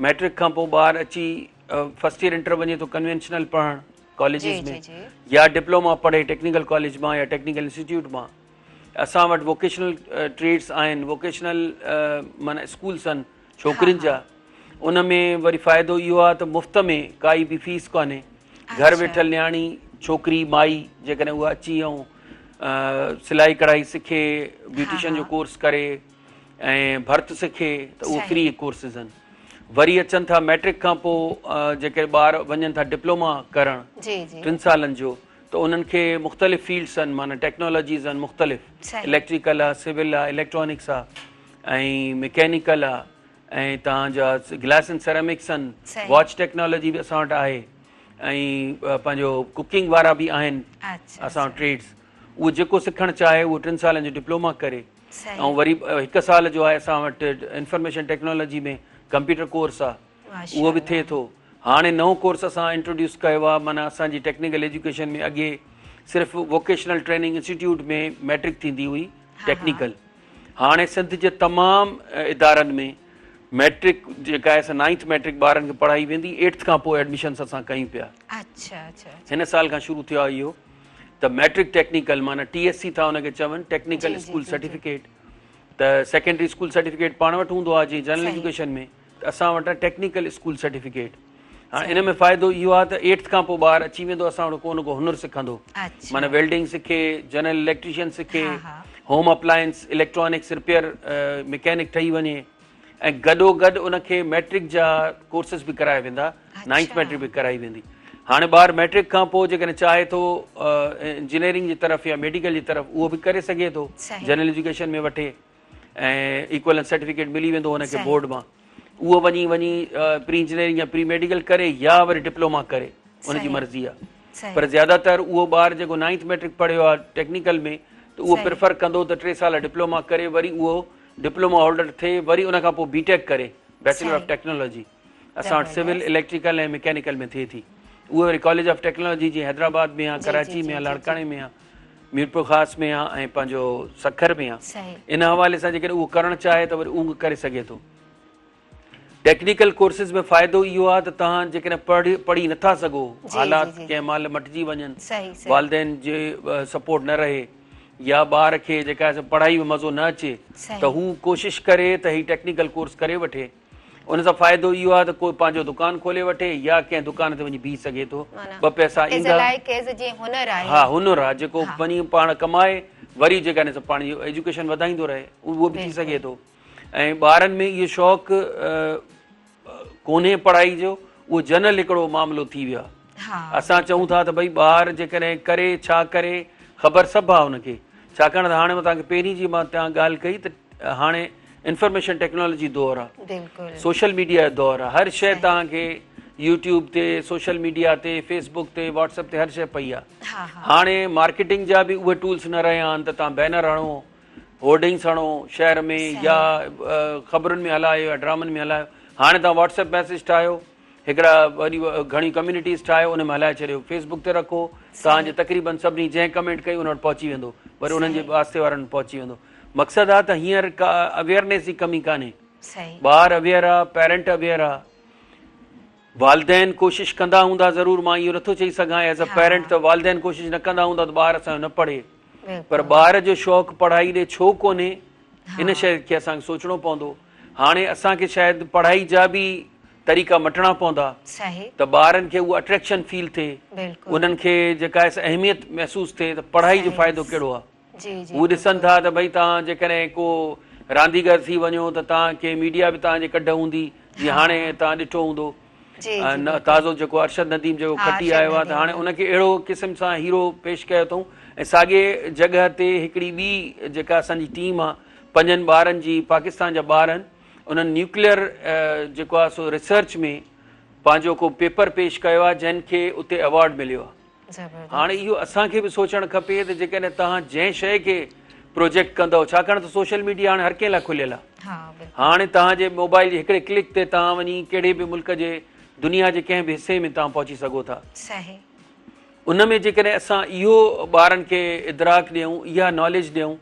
ميٽرڪ کان پوء ٻار اچي فرسٽ ايئر انٽر وڃي ٿو ڪنوينشنل پڙهڻ ڪاليجز ۾ يا ڊپلوما پڙهي ٽيڪنيڪل ڪاليج مان يا ٽيڪنيڪل انسٽيٽيوٽ مان اسان وٽ ووڪيشنل ٽريڊس آهن ووڪيشنل معنيٰ اسڪولس آهن ڇوڪرين جا ان ۾ وري فائدو اهو آهي ته مفت ۾ ڪائي به فيس ڪانهي گهر ويٺل نياڻي ڇوڪري مائي جيڪڏهن اها اچي ۽ سلائي ڪڙهائي سکي بيوٽيشن جو ڪورس ڪري ۽ ڀرت سکي ته اهو فري ڪورسز آهن وري اچن ٿا ميٽرڪ کان پوء جيڪي ٻار وڃن ٿا ڊپلوما ڪرڻ ٽن سالن جو ته انهن کي مختلف فيلڊس آهن معنيٰ ٽيڪنالاجيز آهن مختلف اليڪٽريڪل آهي سول آهي اليڪٽرانڪس آهي ۽ مڪينيڪل آهي ۽ توهان جا گلاس اينڊ سيرامڪس آهن واچ ٽيڪنالاجي به اسان وٽ آهي ۽ پنهنجو ڪوڪنگ وارا به آهن اسان وٽ ٽريڊس اهو جيڪو سکڻ چاهي اهو ٽن سالن جو ڊپلوما ڪري ۽ وري هڪ سال جو آهي اسان وٽ انفارميشن ٽيڪنالاجي ۾ ڪمپيوٽر ڪورس آهي اهو به ٿئي ٿو هاڻي نئون ڪورس اسان انٽروڊيوس ڪيو آهي معنيٰ اسان جي ٽيڪنيڪل ايجوڪيشن ۾ اڳي صرف ووڪيشنل ٽريننگ انسٽيٽيوٽ ۾ ميٽرڪ ٿيندي هئي ٽيڪنيڪل هاڻي سنڌ جي تمام ادارن ۾ ميٽرڪ جيڪا آهي سا نائنٿ ميٽرڪ ٻارن کي پڙهائي ويندي ايٽٿ کان پوء ايڊميشنس اسان ڪيون پيا هن سال کان شروع ٿيو آهي اهو ته ميٽرڪ ٽيڪنيڪل معنيٰ ٽي ايس سي ٿا ان کي چون ٽيڪنيڪل اسڪول سرٽيفڪيٽ ته سيڪنڊري اسڪول سرٽيفڪيٽ پاڻ وٽ هوندو آهي جيئن جنرل ايجوڪيشن ۾ ته اسان وٽ آهي ٽيڪنيڪل اسڪول سرٽيفڪيٽ هاڻي ان ۾ فائدو اهو آهي ته ايٽٿ کان پوء ٻار اچي ويندو اسان وٽ ڪو نه ڪو هنر سکندو معنيٰ ويلڊنگ سکي جنرل اليڪٽريشن سکي home appliance electronics repair mechanic ٺهي وڃي ۽ گڏو گڏ ان کي ميٽرڪ جا ڪورسز به ڪرايا ويندا نائنٿ ميٽرڪ به ڪرائي ويندي هاڻي ٻار ميٽرڪ کان پوء جيڪڏهن چاهي ٿو انجنيئرنگ جي طرف يا ميڊيڪل جي طرف اهو به ڪري سگهي ٿو جنرل ايجوڪيشن ۾ وٺي ۽ ايڪولنس سرٽيفڪيٽ ملي ويندو هن کي بورڊ مان اهو وڃي وڃي پري انجنيئرنگ يا پري ميڊيڪل ڪري يا وري ڊپلوما ڪري ان جي مرضي آهي پر زياده تر اهو ٻار جيڪو نائنٿ ميٽرڪ پڙهيو آهي ٽيڪنيڪل ۾ ته اهو پريفر ڪندو ته 3 سال ڊپلوما ڪري وري اهو ڊپلوما هولڊر ٿئي وري ان کان پوء بي ٽيڪ ڪري بيچلر آف ٽيڪنالاجي اسان وٽ سول اليڪٽريڪل ۽ مڪينيڪل ۾ ٿئي ٿي اهي وري ڪاليج آف ٽيڪنالاجي جيئن حيدرآباد ۾ آ ڪراچي ۾ آ لاڙڪاڻي ۾ آ ميرپورخاص ۾ آ ۽ پنهنجو سکر ۾ آ ان حوالي سان جيڪڏهن اهو ڪرڻ چاهي ته وري اهو ڪري سگهي ٿو ٽيڪنيڪل ڪورسز ۾ فائدو اهو آهي ته توهان جيڪڏهن پڙهي پڙهي نٿا سگهو حالات ڪنهن مهل مٽجي وڃن والدين جي سپورٽ نه رهي يا ٻار کي جيڪا آهي پڙهائي ۾ مزو نه اچي ته هو ڪوشش ڪري ته هي ٽيڪنيڪل ڪورس ڪري وٺي ان سان فائدو اهو آهي ته ڪو پنهنجو دڪان کولي وٺي يا ڪنهن دڪان تي وڃي بيهي سگهي ٿو ٻه پئسا ايندا ها هنر آهي جيڪو وڃي پاڻ ڪمائي وري جيڪا پاڻ ايجوڪيشن وڌائيندو رهي اهو به ٿي سگهي ٿو ۽ ٻارن ۾ اهو شوق ڪونهي پڙهائي جو اهو جنرل هڪڙو معاملو ٿي ويو آهي اسان چئون ٿا ته ڀئي ٻار جيڪڏهن ڪري ڇا ڪري خبر سڀ آهي ان کي ڇاڪاڻ ته هاڻي مان توهان کي پهرين جي مان توهان ڳالهه ڪئي ته هاڻي انفارميشن ٽيڪنالاجي دور آهي سوشل ميڊيا جو دور آهي هر شيء توهان کي يوٽيوب تي سوشل ميڊيا تي فيسبوڪ تي واٽس اپ تي هر شيء پئي آهي هاڻي مارڪيٽنگ جا به اهي ٽولس نه رهيا آهن ته توهان بينر هڻو هورڊنگس هڻو شهر ۾ يا خبرن ۾ هلايو يا ڊرامن ۾ هلايو. هاڻي توهان واٽس ايپ ميسيج ٺاهيو، هڪڙا وڏي گهڻيون ڪميونٽيز ٺاهيو ان ۾ هلائي ڇڏيو، فيس بڪ تي رکو، توهان جي تقريبن سڀني جنهن ڪمينٽ ڪئي ان وٽ پهچي ويندو، وري انهن جي واسطي وارن وٽ پهچي ويندو. مقصد آ ته هينئر ڪا اويئرنيس جي ڪمي ڪانهي. ٻار اويئر آ، پيرنٽ اويئر آ، والدين ڪوشش ڪندا هوندا ضرور، مان اهو نٿو چئي سگهان ايز ا پيرنٽ ته والدين ڪوشش نه ڪندا هوندا ته ٻار اسان جو نه پڙهي، پر ٻار جو شوق پڙهائي ڏي ڇو ڪونهي ان شيء کي اسان کي سوچڻو پوندو. هاڻي اسان کي شايد پڙهائي جا به طريقا مٽڻا پوندا ته ٻارن کي اهو اٽريڪشن فيل ٿئي، انهن کي جيڪا آهي اهميت محسوس ٿئي ته پڙهائي جو فائدو ڪهڙو آهي. هو ڏسن ٿا ته ڀئي توهان جيڪڏهن ڪو رانديگر ٿي وڃو ته توهان کي ميڊيا به توهان جي ڪڍ هوندي، جيئن هاڻي توهان ڏٺو هوندو تازو جيڪو ارشد نديم جيڪو کٽي آيو آهي ته هاڻي ان کي اهڙو قسم سان هيرو پيش ڪيو اٿئون. ۽ ساڳي جڳهه تي هڪڙي ٻي جيڪا اسان جي ٽيم آهي پنجن ٻارن جي، پاڪستان جا ٻار آهن، انهن نيوڪليئر جيڪو آهي سو ريسرچ ۾ پنهنجو ڪو پيپر پيش ڪيو آهي جنهن کي اتي ايوارڊ مليو آهي. هاڻي اهو اسان کي به سوچڻ کپي ته جيڪڏهن توهان جنهن شيء کي پروجيڪٽ ڪندؤ، ڇاڪاڻ ته سوشل ميڊيا هاڻي هر ڪنهن لاء کليل آهي. هاڻي توهان جي موبائل جي هڪڙي ڪلڪ تي توهان وڃي ڪهڙي به ملڪ جي دنيا جي ڪنهن به حصي ۾ توهان پهچي سگهو ٿا. ان ۾ جيڪڏهن اسان اهو ٻارن کي ادراڪ ڏيون، اها ناليج ڏيون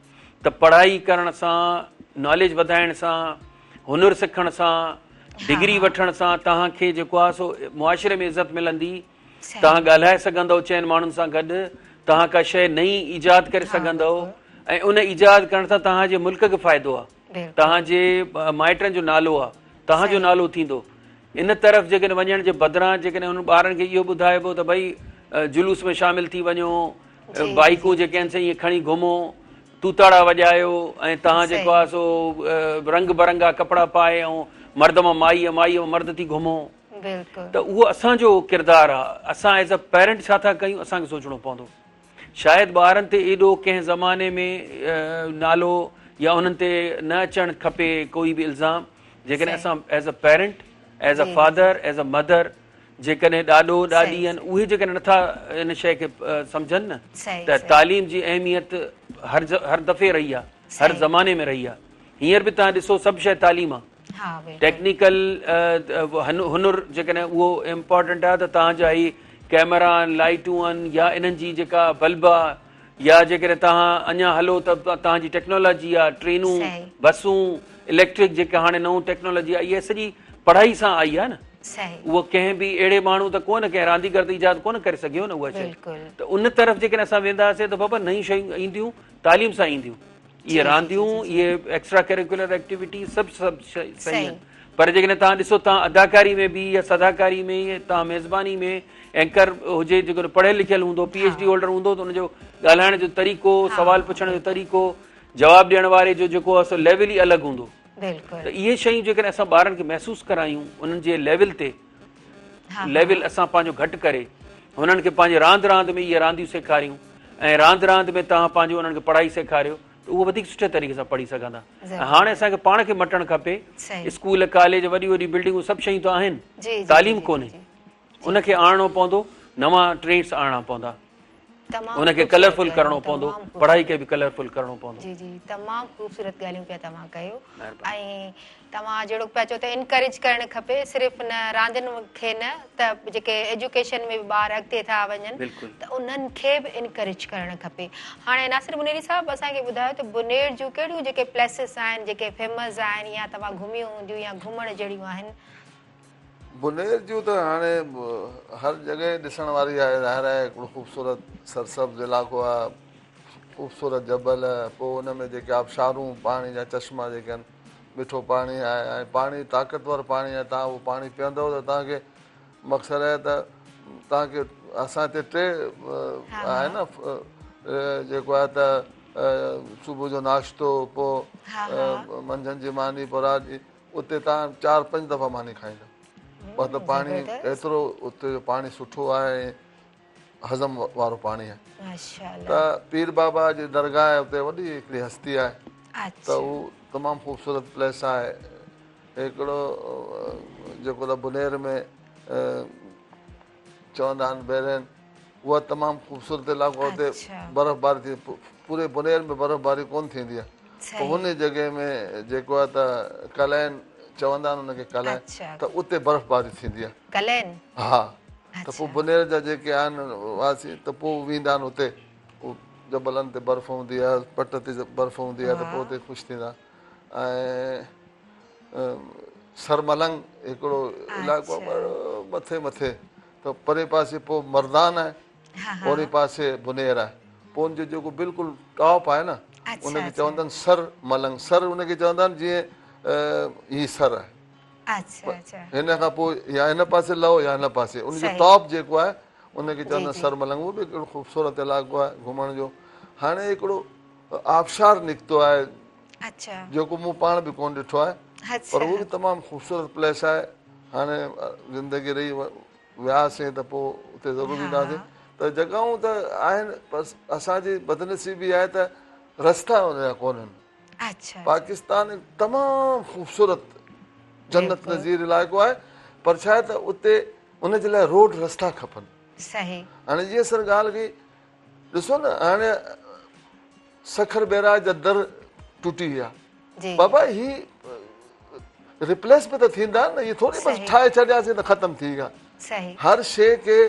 ته پڙهائي ڪرڻ سان، ناليج وڌائڻ سان، هنر سکڻ سان، ڊگري وٺڻ سان توهان کي جيڪو آهي سو معاشري ۾ عزت ملندي، توهان ڳالهائي سگهندؤ چئن ماڻهن سان گڏ، توهان ڪا شيء نئين ايجاد ڪري سگهندؤ ۽ ان ايجاد ڪرڻ سان توهان جي ملڪ کي فائدو آهي، توهان جي مائٽن جو نالو آهي، توهان جو نالو ٿيندو. ان طرف جيڪڏهن وڃڻ جي بدران جيڪڏهن انهن ٻارن کي اهو ٻڌائبو ته ڀئي جلوس ۾ شامل ٿي وڃو، بائيڪون جيڪي آهن سي ائين کڻي گهمو، توتاڙا وڄايو ۽ توهان جيڪو آهي سو رنگ برنگا ڪپڙا پائي ۽ مرد مان مائي ۽ مائي مان مرد ٿي گهمو. ته اهو اسان جو ڪردار آ، اسان ايز ا پيرنٽ ڇا ٿا ڪيون اسان کي سوچڻو پوندو. شايد ٻارن تي ايڏو ڪنهن زماني ۾ نالو يا انهن تي نه اچڻ کپي ڪوئي به الزام، جيڪڏهن اسان as a parent, as a father, as a mother, جيڪڏهن ڏاڏو ڏاڏي آهن اهي جيڪڏهن نٿا ان شيء کي سمجهن نه ته تعليم جي اهميت هر دفعي رهي آ، هر زماني ۾ رهي آ. هينئر به توهان ڏسو سڀ شيء تعليم آ. ٽيڪنيڪل هنر جيڪڏهن اهو امپارٽنٽ آهي ته توهان جا هي ڪئميرا آهن، لائٽون آهن يا انهن جي جيڪا بلب آهي يا جيڪڏهن توهان اڃا هلو ته توهان جي ٽيڪنالاجي آهي، ٽرينون، بسون، اليڪٽرڪ جيڪا هاڻي نئون ٽيڪنالاجي آئي آهي سڄي پڙهائي سان آئي آهي نه. اهو ڪنهن به اهڙي ماڻهو ته ڪونه ڪنهن رانديگر ته ايجاد ڪونه ڪري سگهيو نه اها شيء. ته ان طرف جيڪڏهن اسان وينداسين ته بابا نيون شيون اينديون تعليم سان اينديون. اهي رانديون اهي ايڪسٽرا ڪريڪولر ايڪٽيوٽيز سڀ سڀ صحيح آهن پر جيڪڏهن توهان ڏسو توهان اداڪاري ۾ به يا صداڪاري ۾ توهان ميزباني ۾ اينڪر هجي جيڪو پڙهيل لکيل هوندو پي ايڇ ڊي هولڊر هوندو ته ان جو ڳالهائڻ جو طريقو سوال پڇڻ جو طريقو جواب ڏيڻ واري جو جيڪو آهي سو ليول ئي الڳ هوندو. ته اهي شيون جيڪڏهن اسان ٻارن کي محسوس ڪرايون انهن جي ليول تي ليول اسان پنهنجو گهٽ ڪري هنن کي پنهنجي راند راند ۾ اهي رانديون سيکاريون ۽ راند راند ۾ توهان پنهنجو انهن کي پڙهائي سيکاريو ته اهو وڌيڪ سٺي طريقي سان پڙهي سگهندا. ۽ هاڻي اسان کي پاڻ کي مٽڻ کپي. اسڪول ڪاليج وڏيون وڏيون بلڊنگون سڀ شيون ته آهن تعليم ڪونهي ان کي آڻڻو پوندو نوان ٽرينڊس آڻڻا پوندا ان کي ڪلرفل ڪرڻو پوندو پڙهائي کي به ڪلرفل ڪرڻو پوندو. جي جي تمام خوبصورت ڳالهيون پيا توهان ڪيو ۽ توهان جهڙوڪ پيا چئو ته انڪريج ڪرڻ کپي صرف نه راندين کي نه ته جيڪي ايجوڪيشن ۾ به ٻار اڳتي ٿا وڃن ته انهن کي به انڪريج ڪرڻ کپي. هاڻي ناصر بنيري صاحب اسان کي ٻڌايو ته بنير جون ڪهڙيون جيڪي پليسز آهن جيڪي فيمس آهن يا توهان گهميون هونديون يا گهمڻ جهڙيون آهن. بنير جون ته هاڻي هر جڳهه ڏسڻ واري آهي ظاهر آهي هڪڙو خوبصورت سرسبز علائقو آهي خوبصورت جبل پوء ان ۾ جيڪي آبشارون پاڻي جا چشما جيڪي آهن مٺو پاڻي آهي ۽ پاڻي طاقتور پاڻي آهي توهان اهو پاڻي پيئندؤ ته توهان کي مقصد آهي ته توهان کي اسان هتي ٽي آهي نه جيڪو آهي ته صبح جو ناشتو پوء منجهند جي ماني پوء رات جي اتي توهان چار پنج دفعا ماني کائيندا مطلب پاڻي ايترو اتي جو پاڻي سٺو آهي هضم وارو پاڻي آهي ته پير بابا جي درگاهه آهي اتي وڏي هڪڙي هستي آهي ته هو تمام خوبصورت پليس آهي هڪڙو جيڪو ته بنير ۾ چوندا آهن بيرين اها تمام خوبصورت علائقو اتي برف باري ٿي پوري بنير ۾ برف باري ڪون ٿيندي آهي. پوء ان جڳهه ۾ جيڪو آهي ته ڪلين چوندا آهن ان کي ڪلين ته اتي برفباري ٿيندي آهي. ڪلين؟ ها ته پوء بنير جا جيڪي آهن واسي ته پوء ويندا آهن اتي جبلن تي برف هوندي آهي پٽ تي برف هوندي آهي ته پوء اتي خوش ٿيندا ۽ سرملنگ هڪڙو علائقو آهي مٿي مٿي ته پري پاسي پوء مردان آهي اوري پاسي بنير آهي پوء ان جو جيڪو بلڪل ٽاپ آهي نه ان کي چوندا آهن سر ملنگ سر ان کي چوندا آهن جيئن هي سر آهي هن کان پوء يا هن پاسي لهو يا هن پاسي ان جو ٽاپ جيڪو آهي ان کي چوندا آهن سر ملنگ اهو به هڪڙو خوبصورت علائقو آهي گهمڻ جو هاڻي هڪڙو آبشار نڪتو آهي جيڪو مون پاڻ به ڪونه ڏٺو آهي پر اهو به تمام خوبصورت پليس آهي هاڻي زندگي رهي وياسين ته پوء اتي ضرور وينداسين ته جڳهون ته آهن پر اسان جي بدنصيبي آهي ته رستا ان جا ڪونهن. پاڪستان هڪ تمام خوبصورت جنت نظير علائقو آهي پر ڇا آهي ته اتي ان جي لاء روڊ رستا کپن. هاڻي جيئن سر ڳالهه ڪئي ڏسو نه هاڻي سکر بيراج جا در ٽٽي ويا بابا هي ريپليس به ته ٿيندا نه هي ٿوري بس ٺاهي ڇڏياسين ته ختم ٿي ويا هر شي کي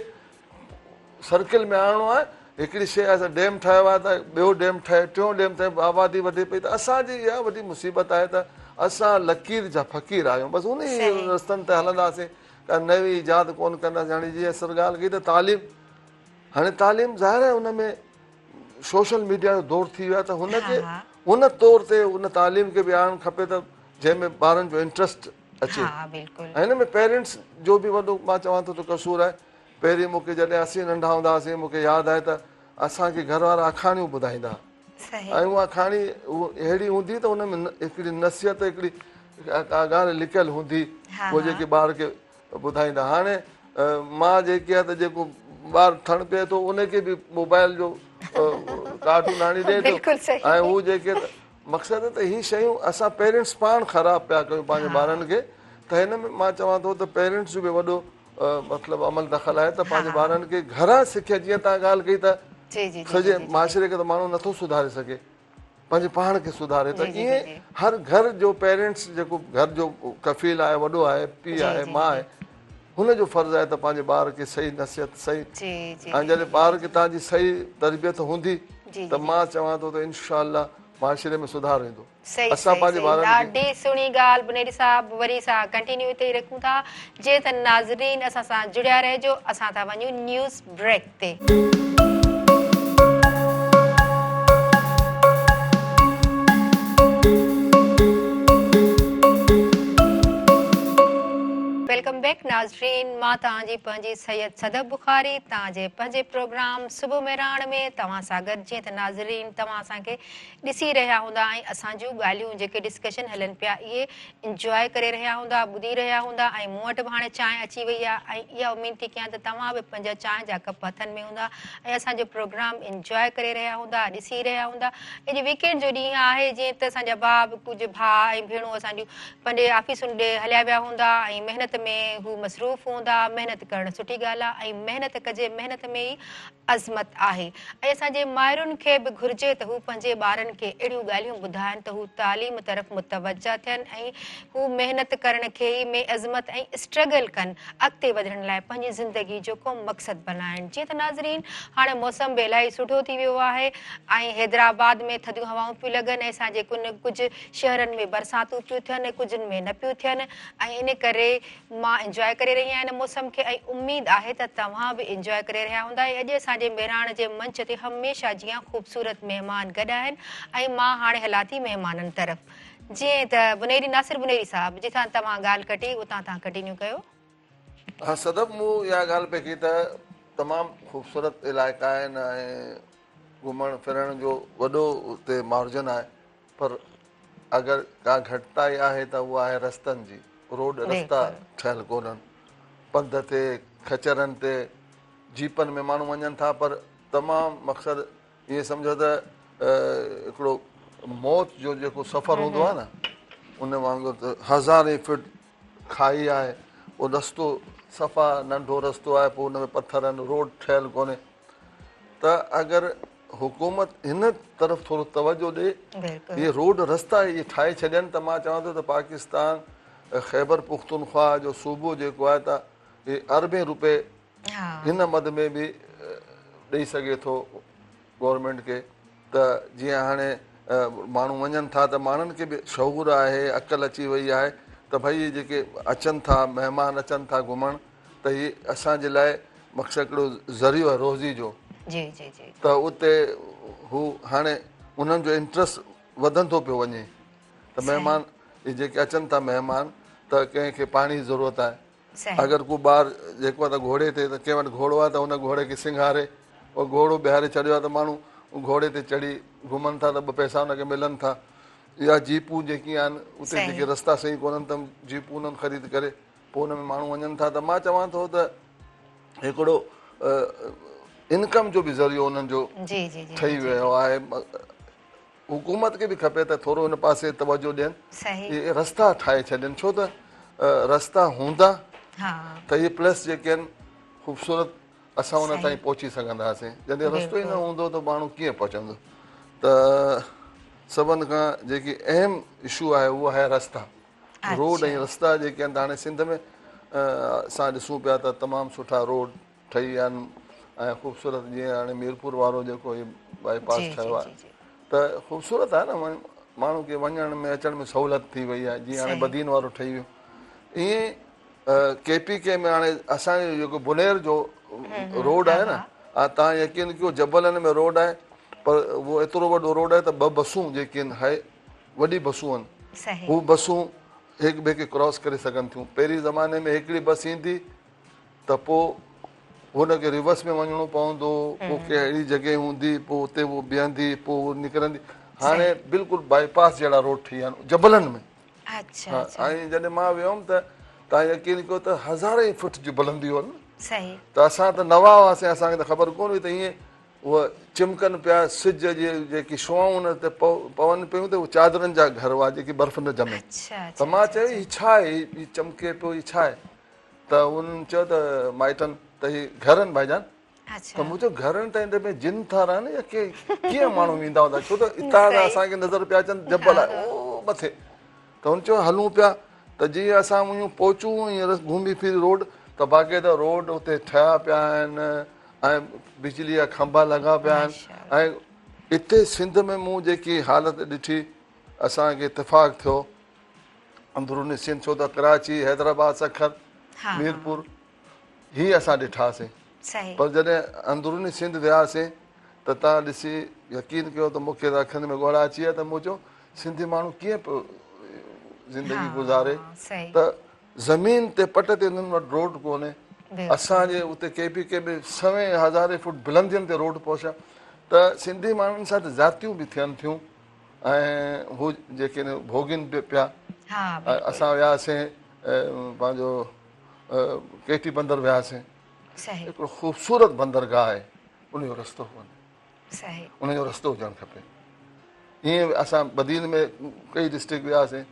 سرڪل ۾ آڻڻو آهي هڪڙي شي اسان ڊيم ٺاهيو آهي ته ٻيو ڊيم ٺهي ٽيون ڊيم ٺهي آبادي وڌي پئي ته اسان جي اها وڏي مصيبت آهي ته اسان لڪير جا فقير آهيون بس ان ئي رستن تي هلنداسين ڪا نوين ايجاد ڪون ڪنداسين هاڻي جيئن سر ڳالهه ڪئي ته تعليم هاڻي تعليم ظاهر آهي ان ۾ سوشل ميڊيا جو دور ٿي ويو آهي ته هن کي ان طور تي ان تعليم کي به آڻڻ کپي ته جنهن ۾ ٻارن جو انٽرسٽ اچي ۽ هن ۾ پيرنٽس جو به وڏو مان چوان ٿو ته قصور آهي پهرين مون کي جڏهن اسين ننڍا هوندا هئاسين مون کي ياد آهي ته اسان کي گهر وارا آکاڻيون ٻڌائيندا ۽ اها آکاڻي اهڙي هوندي ته ان ۾ هڪڙي نصيحت هڪڙي ڪا ڳالهه لڪيل هوندي اهو جيڪي ٻار کي ٻڌائيندا هاڻي مان جيڪي آهي ته جيڪو ٻار ٿڻ پئي ٿو ان کي به موبائل جو ڪارٽون آڻي ڏي ٿو ۽ هو جيڪي مقصد ته هي شيون اسان پيرنٽس پاڻ خراب پيا ڪيون پنهنجي ٻارن کي ته هن ۾ مان چوان ٿو ته پيرنٽس جو به وڏو مطلب عمل دخل آهي ته پنهنجي ٻارن کي گهران سکيا جيئن تان ڳالهه ڪئي ته سڄي معاشري کي ته ماڻهو نٿو سڌاري سگهي پنهنجي پاڻ کي سڌاري ته ائين هر گهر جو پيرنٽس جيڪو گهر جو ڪفيل آهي وڏو آهي پيء آهي ماء آهي هن جو فرض آهي ته پنهنجي ٻار کي صحيح نصيحت صحيح ۽ جڏهن ٻار کي توهان جي صحيح تربيت هوندي ته مان چوان ٿو ته انشاء الله معاشري ۾ سڌارو ايندو اسان پنهنجي ٻارن کي. ڏاڍي سهڻي ڳالهه بنيري صاحب وري اسان ڪنٽينيو اتي ئي رکون ٿا جيئن ته ناظرين اسان سان جڙيا رهجو اسان ٿا وڃون نيوز بريڪ تي. Welcome back ناظرين مان توهان جي پنهنجي سيد صدف بخاري توهان جي پنهنجي پروگرام صبح مهراڻ ۾ توهان سان گڏ جيئن ته ناظرين توهان اسان کي ڏسي رهيا هوندا ۽ اسان جون ڳالهيون جيڪي ڊسڪشن هلن پيا اهي انجواء ڪري رهيا هوندا ٻڌي رهيا هوندا ۽ مون وٽ به هاڻي چانهه اچي وئي آهي ۽ اها اميد ٿي ڪيان ته توهان به پنهنجا چانهه جا ڪپ هٿن ۾ هوندا ۽ اسان جو پروگرام انجواء ڪري رهيا هوندا ڏسي رهيا هوندا اڄ ويڪينڊ جو ڏينهن آهي جيئن ته اسان جا ڀاء به ڪجهه ڀاء ۽ ڀيڻون اسان جون پنهنجي آفيسن ڏي هليا ويا هوندا ۽ محنت ۾ هو مصروف هوندا محنت ڪرڻ سٺي ڳالهه آهي ۽ محنت ڪجي محنت ۾ ئي عظمت آهي ۽ اسان جي مائرن کي به گهرجي ته هو پنهنجي ٻارن کي اهڙيون ڳالهيون ٻڌائن ته هو تعليم طرف متوجه ٿين ۽ هو محنت ڪرڻ کي ئي ۾ عظمت ۽ اسٽرگل ڪن اڳتي وڌڻ لاء پنهنجي زندگي جو ڪو مقصد بنائن جيئن ته ناظرين هاڻي موسم به الاهي سٺو ٿي ويو آهي ۽ حيدرآباد ۾ ٿڌيون هوائون پيون لڳن ۽ اسان جي ڪن ڪجهه شهرن ۾ برساتون پيون ٿين ڪجهن ۾ نه پيون ٿين ۽ ان ڪري مان انجواء ڪري رهي آهيان هن موسم کي ۽ اميد آهي ته توهان به انجواء ڪري رهيا هوندا ۽ اڄ اسان جي مهراڻ جي منچ تي هميشه جيان خوبصورت مهمان گڏ آهن ۽ مان هاڻي هلان ٿي مهمانن طرف جيئن ته بنيري ناصر بنيري صاحب جتان توهان ڳالهه ڪٽي اتان توهان ڪنٽينيو ڪيو. ها صدف مون اها ڳالهه پئي ڪئي ته تمام خوبصورت علائقا آهن ۽ گهمڻ ڦرڻ جو وڏو اتي مارجن آهي پر اگر ڪا گهٽتائي آهي ته اها آهي رستن جي، روڊ رستا ٺهيل ڪونهن، پنڌ تي، خچرن تي، جيپن ۾ ماڻهو وڃن ٿا پر تمام مقصد ائين سمجهو ته هڪڙو موت جو جيڪو سفر هوندو آهي نه ان وانگر ته هزارين فٽ کائي آهي اهو رستو صفا ننڍو رستو آهي پوء ان ۾ پٿر آهن روڊ ٺهيل ڪونهي ته اگر حڪومت هن طرف ٿورو توجه ڏي اهي روڊ رستا اهي ٺاهي ڇڏين ته مان چوان ٿو ته پاڪستان خيبر پختونخوا جو صوبو جيڪو آهي ته اهي اربين روپي هن مد ۾ به ڏئي سگهي ٿو گورنمينٽ کي ته جيئن هاڻي ماڻهو وڃن ٿا ته ماڻهن کي به شعور آهي عقل اچي وئي آهي ته ڀئي اهي جيڪي اچن ٿا مهمان اچن ٿا گهمڻ ته هي اسان جي لاء مقصد هڪڙو ذريعو آهي روزي جو جي جي جي ته اتي هو هاڻي انهن جو انٽرسٽ وڌندو پيو وڃي ته مهمان اهي جيڪي اچن ٿا مهمان ته ڪنهن کي پاڻي جي ضرورت آهي اگر ڪو ٻار جيڪو آهي ته گهوڙي تي ته ڪنهن وٽ گهوڙو آهي ته ان گهوڙي کي سينگاري اهو گهوڙو بيهاري ڇڏيو آهي ته ماڻهو گهوڙي تي چڙهي گهمن ٿا ته ٻه پئسا ان کي ملن ٿا يا جيپون جيڪي آهن اتي جيڪي رستا صحيح ڪونهن ته جيپون انهن خريد ڪري پوء ان ۾ ماڻهو وڃن ٿا ته مان چوان ٿو ته هڪڙو انڪم جو به ذريعو انهن جو ٺهي ويو آهي حڪومت کي به کپي ته ٿورو ان پاسي توجه ڏين اهي رستا ٺاهي ڇڏين ڇو ته رستا هوندا ته اهي پلس جيڪي آهن خوبصورت اسان ان تائين پهچي سگهنداسين جڏهن رستو ئي نه هوندو ته ماڻهو ڪيئن پهچندو ته سڀن کان جيڪي اهم اشو آهي اهو آهي رستا روڊ ۽ رستا جيڪي آهن ته هاڻي سنڌ ۾ اسان ڏسون پيا ته تمام سٺا روڊ ٺهي ويا آهن ۽ خوبصورت جيئن هاڻي ميرپور وارو جيڪو هي بائي پاس ٺهيو آهي ته خوبصورت آهي نه ماڻهو کي وڃڻ ۾ اچڻ ۾ سهولت ٿي وئي آهي جيئن هاڻي بدين وارو ٺهي ويو ائين ڪي پي ڪي ۾ هاڻي اسان جو جيڪو بنير جو روڊ آهي نه تان يقين ڪيو جبلن ۾ روڊ آهي پر اهو ايترو وڏو روڊ آهي ته ٻه بسون جيڪي آهن هاء وڏي بسون آهن هو بسون هڪ ٻئي کي ڪراس ڪري سگهن ٿيون پهرين زماني ۾ هڪڙي بس ايندي ته پوء هن کي ريورس ۾ وڃڻو پوندو هو، پوء ڪنهن اهڙي جڳهه هوندي، پوء اتي هو بيهندي، پوء هو نڪرندي. هاڻي بلڪل بائي پاس جهڙا روڊ ٺهي ويا آهن جبلن ۾. اڇا اڇا. ۽ جڏهن مان ويم ته توهان يقين ڪيو ته هزارين فٽ جي بلندي هئن. صحيح. ته اسان ته نوان هئاسين اسان کي ته خبر ڪونه هئي ته ائين اهي چمڪن پيا سج جي جيڪي شعاعون ان تي پون پيون ته اهي چادرن جا گهر هئا جيڪي برف نه ڄمي. ته مان چيو هي ڇا آهي هي چمڪي پيو هي ڇا آهي؟ ته انهن چيو ته مائٽن ته هي گهر آهن ڀائيجان. ته مون چيو گهر آهن ته هن ۾ جن ٿا رهن يا ڪي ڪيئن ماڻهو ويندا هوندا ڇو ته اتان ته اسان کي نظر پيا اچن جبل آهي او مٿي. ته هن چيو هلون پيا ته جيئن اسان وڃون پهچون هينئر گهمي ڦري روڊ ته باقاعده روڊ اتي ٺهيا پيا آهن ۽ بجلي جا کنڀا لڳا پيا آهن ۽ اتي سنڌ ۾ مون جيڪي حالت ڏٺي اسان کي اتفاق ٿيو اندروني سنڌ ڇو ته ڪراچي حيدرآباد سکر ميرپور هي اسان ڏٺاسين پر جڏهن اندروني سنڌ وياسين ته تان ڏسي يقين ڪيو ته مون کي ته اکين ۾ ڳوڙها اچي ويا ته مون چيو سنڌي ماڻهو ڪيئن پيو زندگي گذاري ته زمين تي پٽ تي انهن وٽ روڊ ڪونهي اسان جي اتي ڪي پي ڪي ۾ سوين هزارين فوٽ بلندين تي روڊ پهچا ته سنڌي ماڻهن سان ته زيادتيون به ٿين ٿيون ۽ هو جيڪي ڀوڳين به پيا اسان وياسين پنهنجو ڪيٽي بندر وياسين هڪڙو خوبصورت بندرگاهه آهي ان جو رستو ڪونهي ان جو رستو هجڻ کپي ائين اسان بدين ۾ ڪئي ڊسٽرڪٽ وياسين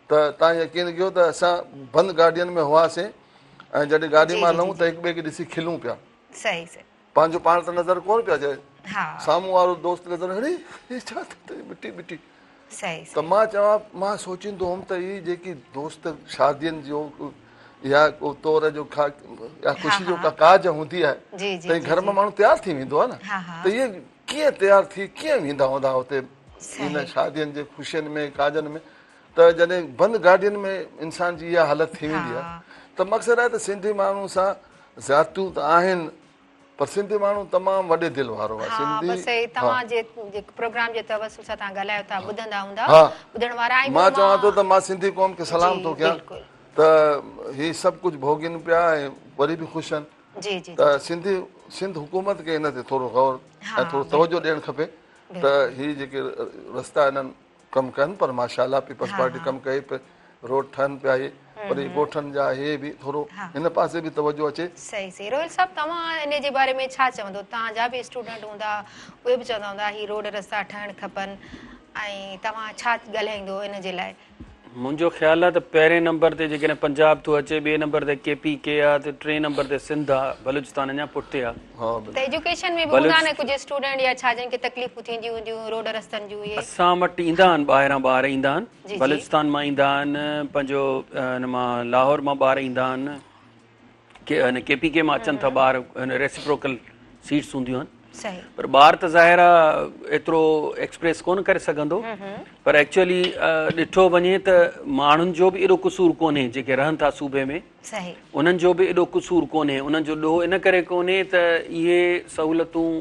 ته تان يقين ڪيو ته اسان بند گاڏين ۾ هئاسين ۽ جڏهن گاڏي مان لهون ته هڪ ٻئي کي ڏسي کلون پيا پنهنجو پاڻ ته نظر ڪونه پيا اچي سامهون وارو دوست نظر هڙي هي ڇا ٿو مٽي مٽي ته مان چوان مان سوچيندو هوم ته هي جيڪي دوست شادين جو يا ڪو طور جو کا يا خوشي جو ڪا ڪاج هوندي آهي ته گهر مان ماڻهو تيار ٿي ويندو آهي نه ته اهي ڪيئن تيار ٿي ڪيئن ويندا هوندا هتي ان شادين جي خوشين ۾ ڪاجن ۾ ته جڏهن بند گاڏين ۾ انسان جي اها حالت ٿي ويندي آهي ته مقصد آهي ته سنڌي ماڻهو سان زيادتيون ته آهن پر سنڌي ماڻهو تمام وڏي دل وارو آهي سنڌي بس هي توهان جي پروگرام جي توسط سان توهان ڳالهايو ٿا ٻڌندا هوندا ٻڌڻ وارا ۽ مان چوان ٿو ته مان سنڌي قوم کي سلام ٿو ڪيان ته هي سڀ ڪجهه ڀوڳين پيا ۽ وري به خوش آهن جي جي ته سنڌي سنڌ حڪومت کي ان تي ٿورو غور ۽ ٿورو توجه ڏيڻ کپي ته هي جيڪي رستا انهن ڪم ڪن پر ماشاء الله پيپلز پارٽي ڪم ڪئي پئي روڊ ٺهن پيا هي پر هي ڳوٺن جا هي به ٿورو هن پاسي به توجه اچي. صحيح صحيح روحيل صاحب توهان ان جي باري ۾ ڇا چوندو توهان جا به اسٽوڊنٽ هوندا اهي به چوندا هوندا هي روڊ رستا ٺهڻ کپن ۽ توهان ڇا ڳالهائيندو ان جي لاء. منهنجو خيال آهي ته پهرين نمبر تي جيڪڏهن پنجاب ٿو اچي، ٻئي نمبر تي ڪي پي ڪي آ ته ٽئين نمبر تي سنڌ آ، بلوچستان اڃا پٺتي آ. ها بلڪل. ته ايجوڪيشن ۾ به هوندا نه ڪجهه اسٽوڊنٽ يا ڇا جن کي تڪليفون ٿينديون هونديون روڊ رستن جون اهي. اسان وٽ ايندا آهن ٻاهران ٻار ايندا آهن بلوچستان مان ايندا آهن پنهنجو هن مان لاهور مان ٻار ايندا آهن ڪي هن ڪي پي ڪي مان اچن ٿا ٻار هن ريسيپروڪل سيٽس هونديون آهن صحيح پر ٻار ته ظاهر آ ايترو ايڪسپريس ڪونه ڪري سگهندو پر ايڪچوئلي ڏٺو وڃي ته ماڻهن جو به ايڏو قصور ڪونهي جيڪي رهن ٿا صوبي ۾ صحيح انهن جو به ايڏو قصور ڪونهي انهن جو ڏوهه ان ڪري ڪونهي ته اهي سهولتون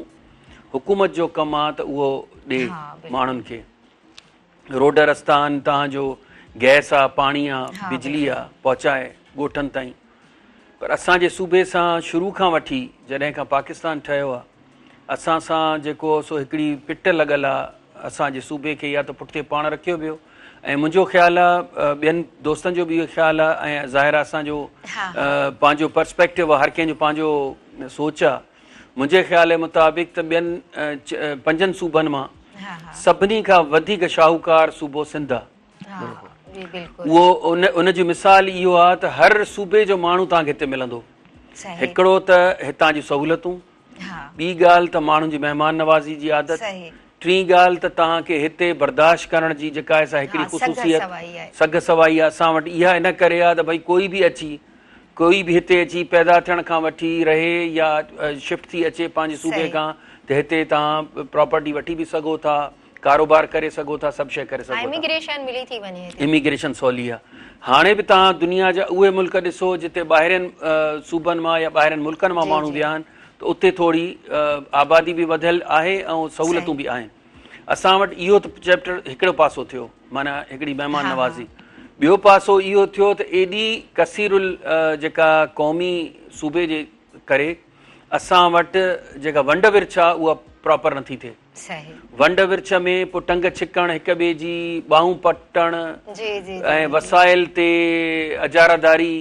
حڪومت جو ڪم آ ته اهو ڏي ماڻهن کي روڊ رستا آهن توهان جو گئس آ پاڻي آ بجلي آ پهچائي ڳوٺن تائين پر اسان جي صوبي سان شروع کان وٺي جڏهن کان پاڪستان ٺهيو آ اسان سان جيڪو سو هڪڙي پٽ لڳل آ اسان جي صوبي کي يا ته پٺتي پاڻ رکيو ويو ۽ منهنجو خيال آ ٻين دوستن جو به اهو خيال آ ۽ ظاهر آ اسان جو پنهنجو پرسپيڪٽو آ هر ڪنهن جو پنهنجو سوچ آ منهنجي خيال مطابق ته ٻين پنجن صوبن مان سڀني کان وڌيڪ شاهوڪار صوبو سنڌ آ. اهو ان جو مثال اهو آ ته هر صوبي جو ماڻهو توهان کي هتي ملندو. هڪڙو ته هتان جون سهولتون، ٻي ڳالهه ته ماڻهن جي مهمان نوازي جي عادت، ٽين ڳالهه ته توهان کي هتي برداشت ڪرڻ جي جيڪا آهي سا هڪڙي خصوصيت، سگهه سوائي آ اسان وٽ اها ان ڪري آ ته ڀئي ڪوئي به اچي ڪوئي به هتي اچي پيدا ٿيڻ کان وٺي رهي يا شفٽ ٿي اچي پنهنجي صوبي کان ته هتي توهان پراپرٽي وٺي به سگهو ٿا ڪاروبار ڪري سگهو ٿا سڀ شيء ڪري سگهو ٿا. اميگريشن ملي ٿي وڃي هتي. اميگريشن سولي آ هاڻي به توهان دنيا جا اهي ملڪ ڏسو جتي ٻاهرين صوبن مان يا ٻاهرين ملڪن مان ماڻهو ويا آهن ته اتي ٿوري آبادي به وڌيل آهي ۽ سهولتون به آهن. اسان وٽ اهو ته چيپٽر هڪڙو پاسو ٿيو معنيٰ هڪڙي مهمان نوازي ٻيو پاسو اهو ٿيو ته ايڏي ڪثير جيڪا قومي صوبي جي ڪري اسان وٽ جيڪا ونڊ ورڇ آ اها پراپر نٿي ٿئي ونڊ ورڇ ۾ پوء ٽنگ ڇڪڻ هڪ ٻئي جي ٻانهون پٽڻ ۽ وسائل تي اجاره داري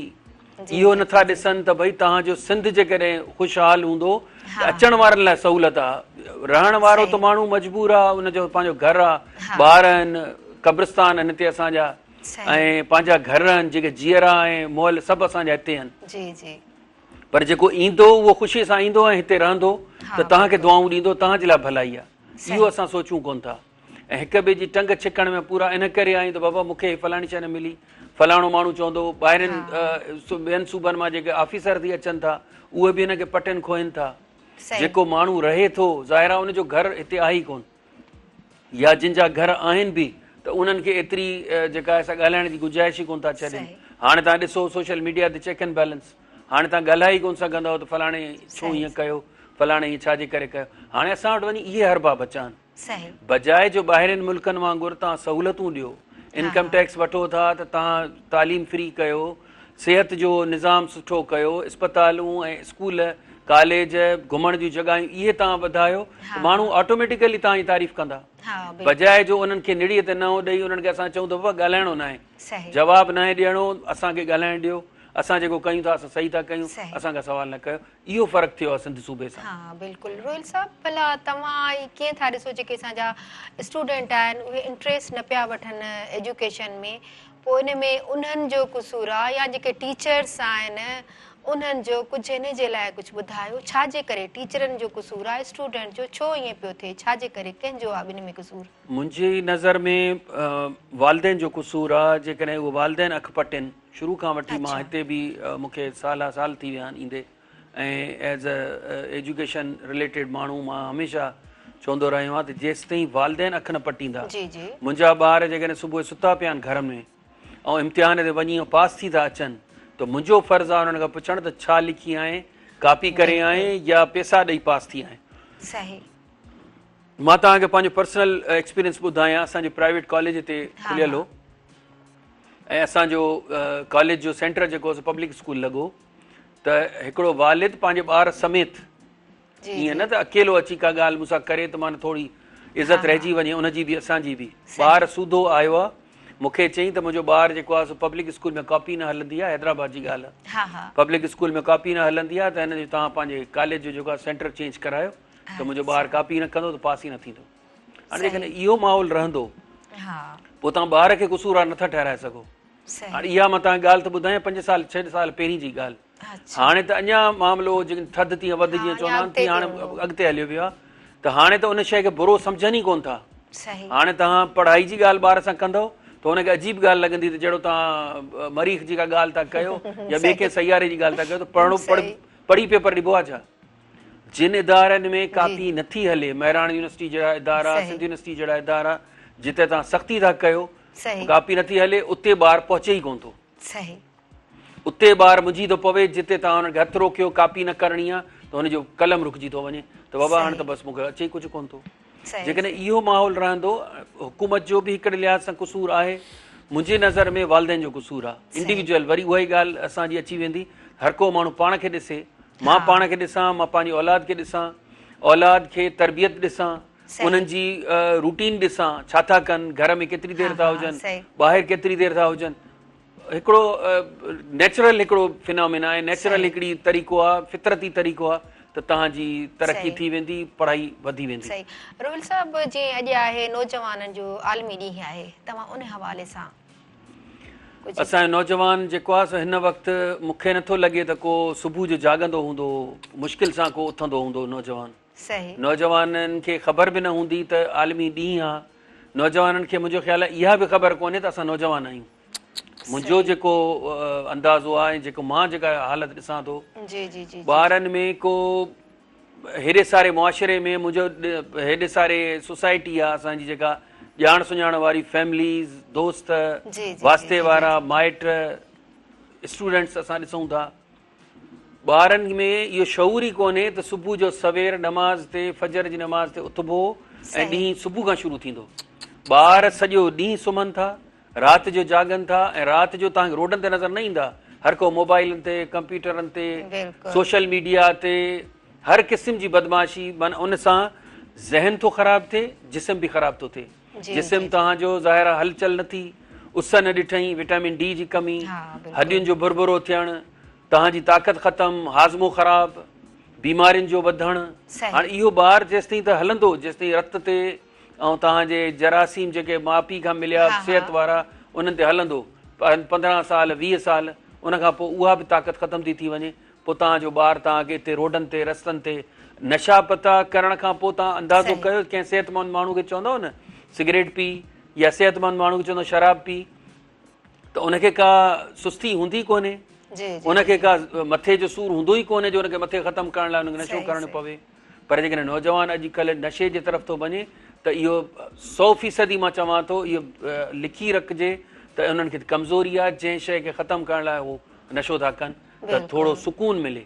اهو نٿا ڏسن ته ڀئي توهان جو سنڌ جيڪڏهن خوشحال هوندو ته اچڻ وارن لاء سهولت آ رهڻ وارو ته ماڻهو مجبور آ ان جو پنهنجو گهر آ ٻار آهن قبرستان آهن هتي اسان جا ۽ پنهنجا گهر آهن جيڪي جيئرا ۽ مئل سڀ اسان جا هتي آهن پر جيڪو ايندو اهو خوشي سان ايندو ۽ هتي رهندو ته توهان کي دعائون ڏيندو توهان جي لاء ڀلائي آ اهو اسان سوچون ڪون ٿا ۽ هڪ ٻئي جي ٽنگ ڇڪڻ ۾ پورا ان ڪري آهيون ته بابا مون کي فلاڻي شيء نه ملي فلاڻو ماڻهو چوندو ٻاهرين ٻين صوبن مان جيڪي آفيسر ٿي اچن ٿا اهي به هن کي پٽين کوهين ٿا جيڪو ماڻهو رهي ٿو ظاهر آهي ان جو گهر هتي آهي ئي ڪون يا جن جا گهر آهن به ته انهن کي ايتري جيڪا آهي سا ڳالهائڻ جي گنجائش ئي ڪون ٿا ڇڏين هاڻي توهان ڏسو سوشل ميڊيا تي چيڪ اينڊ بيلنس هاڻي توهان ڳالهائي ئي ڪون سگهندؤ ته فلاڻي ڇو ائين ڪيو فلاڻي ائين ڇا جي ڪري ڪيو هاڻي اسان وٽ وڃي اهي حربا بچا آهن بجاء جو ٻاهرين ملڪن وانگر توهان سهولتون ڏيو، انڪم ٽيڪس وٺو ٿا ته توهان تعليم فري ڪيو، صحت جو نظام سٺو ڪيو، اسپتالون ۽ اسڪول، ڪاليج، گهمڻ جون جڳهيون اهي توهان وڌايو ته ماڻهو آٽوميٽيڪلي توهان جي تعريف ڪندا. بجاء جو انهن کي نڙيء تي نئون ڏئي انهن کي اسان چئون ته بابا ڳالهائڻو ناهي، جواب ناهي ڏيڻو، اسان کي ڳالهائڻ ڏيو، اسان جيڪو ڪيون ٿا اسان صحيح ٿا ڪيون، اسان کان سوال نه ڪيو. اهو فرق ٿيو آهي سنڌ صوبي سان. ها بلڪل روحيل صاحب ڀلا توهان هي ڪيئن ٿا ڏسو جيڪي اسان جا اسٽوڊنٽ آهن اهي انٽريسٽ نه پيا وٺن ايجوڪيشن ۾ پوء ان ۾ انهن جو قصور آ يا جيڪي ٽيچرس آهن انهن جو ڪجهه ان جي لاء ڪجهه ٻڌايو ڇا جي ڪري ٽيچرن جو قصور آ اسٽوڊنٽ جو ڇو ائين پيو ٿئي ڇا جي ڪري ڪنهن جو آ ٻنهي ۾ قصور. منهنجي نظر ۾ والدين جو قصور آ جيڪڏهن اهي والدين اک پٽين شروع کان وٺي مان هتي به مون کي سالها سال ٿي ويا آهن ايندي ۽ ايز ايجوڪيشن رليٽيڊ ماڻهو مان هميشه چوندو رهيو آهيان ته جيستائين والدين اک نه پٽيندا منهنجا ٻار جيڪڏهن صبح ستا پيا آهن گهر ۾ ۽ امتحان تي وڃي ۽ پاس ٿي ٿا اچن ته منهنجو فرض آهي انهن کان پڇڻ ته ڇا لکي آئين ڪاپي ڪري آئين يا پيسا ڏئي پاس ٿي آئين. صحيح. مان توهان کي پنهنجو پرسنل ايڪسپيرينس ٻڌايان اسان جو پرائيويٽ ڪاليج هتي کليل هو ۽ اسان جو ڪاليج جو سينٽر جيڪو هو پبلڪ اسڪول لڳو ته هڪڙو والد پنهنجي ٻار سميت ائين نه ته اڪيلو اچي ڪا ڳالهه مون سان ڪري ته معنيٰ ٿوري عزت رهجي وڃي ان جي به اسان جي به ٻار سوڌو آيو آ مون کي چئين ته منهنجو ٻار جيڪو آ سو پبلڪ اسڪول ۾ ڪاپي نه هلندي آ حيدرآباد جي ڳالهه آ پبلڪ اسڪول ۾ ڪاپي نه هلندي آ ته هن جو توهان پنهنجي ڪاليج جو جيڪو آ سينٽر چينج ڪرايو ته منهنجو ٻار ڪاپي نه ڪندو ته پاس ئي نه ٿيندو. هاڻي جيڪڏهن اهو ماحول رهندو پوء توهان ٻار کي قصوروار نٿا ٺهرائي سگهو. هاڻي اها مان توهان کي ڳالهه ٿو ٻڌايان 5 سال 6 سال پهرين جي ڳالهه. هاڻي ته اڃا معاملو جيڪڏهن ٿڌ تيئن وڌ جيئن چوندا آهن تيئن هاڻي اڳتي هليو ويو آهي ته هاڻي ته ان شيء کي برو سمجهن ئي ڪونه ٿا. هاڻي توهان پڙهائي جي ڳالهه ٻار سان ڪندؤ ته هن کي عجيب ڳالهه لڳندي ته جهڙو توهان مريخ جي ڪا ڳالهه ٿا ڪيو يا ٻئي ڪنهن سياري جي ڳالهه ٿا ڪيو ته پڙهڻو پڙهي پيپر ڏبو آهي ڇا؟ جن ادارن ۾ ڪاپي نٿي هلي، مهراڻ يونيورسٽي جهڙا ادارا، سنڌ يونيورسٽي جهڙا ادارا جتي توهان سختي ٿا ڪيو، ڪاپي نٿي هلي، اتي ٻار پهچي ئي ڪونه ٿو. اتي ٻار منجهي ٿو پوي جتي توهان هن کي هٿ روڪيو ڪاپي نه ڪرڻي آ ته هن جو قلم رڪجي ٿو وڃي ته بابا هاڻي ته بس مون کي اچي ئي ڪجهه ڪونه ٿو. جيڪڏهن اهو ماحول رهندو، حڪومت جو به هڪڙي لحاظ سان قصور آهي، منهنجي نظر ۾ والدين جو قصور آ. انڊيويجوئل وري اها ئي ڳالهه اسان جي اچي ويندي، هر ڪو ماڻهو پاڻ کي ڏسي، مان پاڻ کي ڏسان، مان پنهنجي اولاد کي ڏسان، اولاد کي تربيت ڏسان، انهن جي روٽين ڏسان، ڇا ٿا ڪن، گهر ۾ ڪيتري دير ٿا هجن، ٻاهر ڪيتري دير ٿا هجن. هڪڙو نيچرل هڪڙو فنامينا آهي، نيچرل هڪڙي طريقو آهي، فطرتي طريقو آهي ته توهان جي ترقي ٿي ويندي، پڙهائي وڌي ويندي. صحيح روحيل صاحب جيئن اڄ آهي نوجوانن جو عالمي ڏينهن آهي توهان ان حوالي سان ڪجهه. اسان جو نوجوان جيڪو آهي سو هن وقت مون کي نٿو لڳي ته ڪو صبح جو جاڳندو هوندو، مشڪل سان ڪو اٿندو هوندو نوجوان. نوجوانن کي خبر به نه هوندي ته عالمي ڏينهن آ. نوجوانن کي منهنجو خيال آهي اها به خبر ڪونهي ته اسان نوجوان آهيون. منهنجو جيڪو اندازو آهي ۽ جيڪو مان جيڪا حالت ڏسان ٿو ٻارن ۾ ڪو هيڏي ساري معاشري ۾ منهنجو هيڏي ساري سوسائٽي آ اسان جي جيڪا ڄاڻ سڃاڻ واري فيمليز دوست واسطي وارا مائٽ اسٽوڊنٽس اسان ڏسون ٿا ٻارن ۾ اهو شعور ئي ڪونهي ته صبح جو سوير نماز تي فجر جي نماز تي اٿبو ۽ ڏينهن صبح کان شروع ٿيندو. ٻار سڄو ڏينهن سمهن ٿا، رات جو جاڳن ٿا ۽ رات جو توهان کي روڊن تي نظر نه ايندا. هر ڪو موبائلن تي، ڪمپيوٽرن تي، سوشل ميڊيا تي هر قسم جي بدمعاشي معنيٰ ان سان ذهن ٿو خراب ٿئي، جسم به خراب ٿو ٿئي. جسم توهان جو ظاهر آهي هلچل نه ٿي، اس نه ڏٺئين، وٽامن ڊي جي ڪمي، هڏين جو ڀرڀرو ٿيڻ، توهان جي طاقت ختم، هاضمو خراب، بيمارين جو وڌڻ. هاڻي اهو ٻار جيستائين ته هلندو، جيستائين رت تي ۽ توهان جي جراثيم جيڪي ماء پيء کان مليا صحت وارا انهن تي هلندو، 15 سال 20 سال ان کان پوء اها به طاقت ختم ٿي ٿي وڃي، پوء توهان جو ٻار توهان کي اتي روڊن تي رستن تي نشا پتا ڪرڻ کان پوء توهان اندازو ڪيو ڪنهن صحتمند ماڻهو کي چوندؤ نه سگريٽ پي يا صحتمند ماڻهو کي چوندؤ شراب پي ته ان کي ڪا سستي هوندي ڪونهي ان کي ڪا مٿي جو سور هوندو ئي ڪونهي جو ان کي مٿي ختم ڪرڻ لاء ان کي نشو ڪرڻو پوي پر جيڪڏهن نوجوان اڄ ڪلهه نشي جي طرف ٿو وڃي ته اهو سو فيصدي مان چوان ٿو اهو لکي رکجي ته انهن کي ڪمزوري آهي جنهن شيء کي ختم ڪرڻ لاء هو نشو ٿا ڪن ته ٿورو سڪون ملي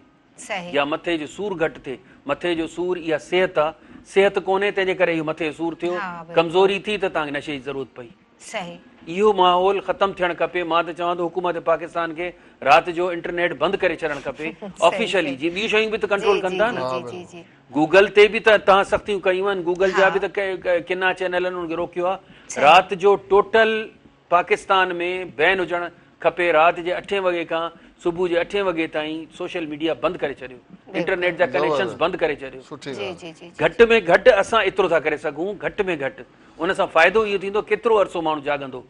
يا مٿي جو سور گهٽ ٿئي. مٿي جو سور اها صحت آ، صحت ڪونهي تنهن جي ڪري اهو مٿي جو سور ٿيو، ڪمزوري ٿي ته توهان کي نشي جي ضرورت پئي. اهو ماحول ختم ٿيڻ کپي. مان ته چوان ٿو حڪومت پاڪستان کي رات جو انٽرنيٽ بند ڪري ڇڏڻ کپي آفيشلي، جيئن ٻيون شيون به ته ڪنٽرول ڪن ٿا نه. گوگل تي به ته توهان سختيون ڪيون آهن، گوگل جا به ته ڪنا چينلن ان کي روڪيو آ. رات جو ٽوٽل پاڪستان ۾ بين هجڻ کپي رات جي اٺين وڳي کان صبح جي اٺين وڳي تائين سوشل ميڊيا بند ڪري ڇڏيو انٽرنيٽ جا ڪنيڪشنز بند ڪري ڇڏيو گهٽ ۾ گهٽ اسان ايترو ٿا ڪري سگهون گهٽ ۾ گهٽ ان سان فائدو اهو ٿيندو ڪيترو عرصو ماڻهو جاڳندو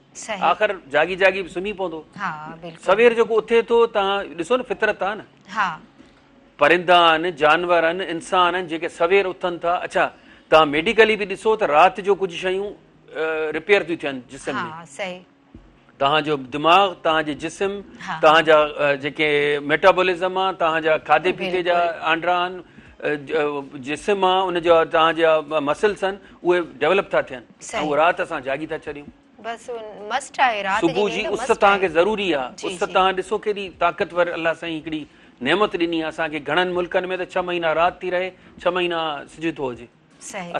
آخر جاڳي جاڳي به سمهي پوندو سوير جيڪو اٿي ٿو توهان ڏسو نه فطرت آ نه پرندا آهن جانور آهن انسان آهن جيڪي سوير اٿن ٿا اڇا توهان ميڊيڪلي به ڏسو ته رات جو ڪجهه شيون رپيئر ٿيون ٿين جسم ۾ صحيح توهان جو دماغ توهان جي جسم توهان جا جيڪي ميٽابولزم آ توهان جا کاڌي پيتي جا آنڊرا آهن جسم آ ان جا توهان جا مسلس آهن اهي ڊيولپ ٿا ٿين ۽ رات اسان جاڳي ٿا ڇڏيون بس مسٽ آهي رات صبح جي اس توهان کي ضروري آ اس توهان ڏسو ڪيڏي طاقتور الله سائين هڪڙي نعمت ڏني آ اسان کي گهڻن ملڪن ۾ ته 6 مهينا رات ٿي رهي 6 مهينا سج ٿو هجي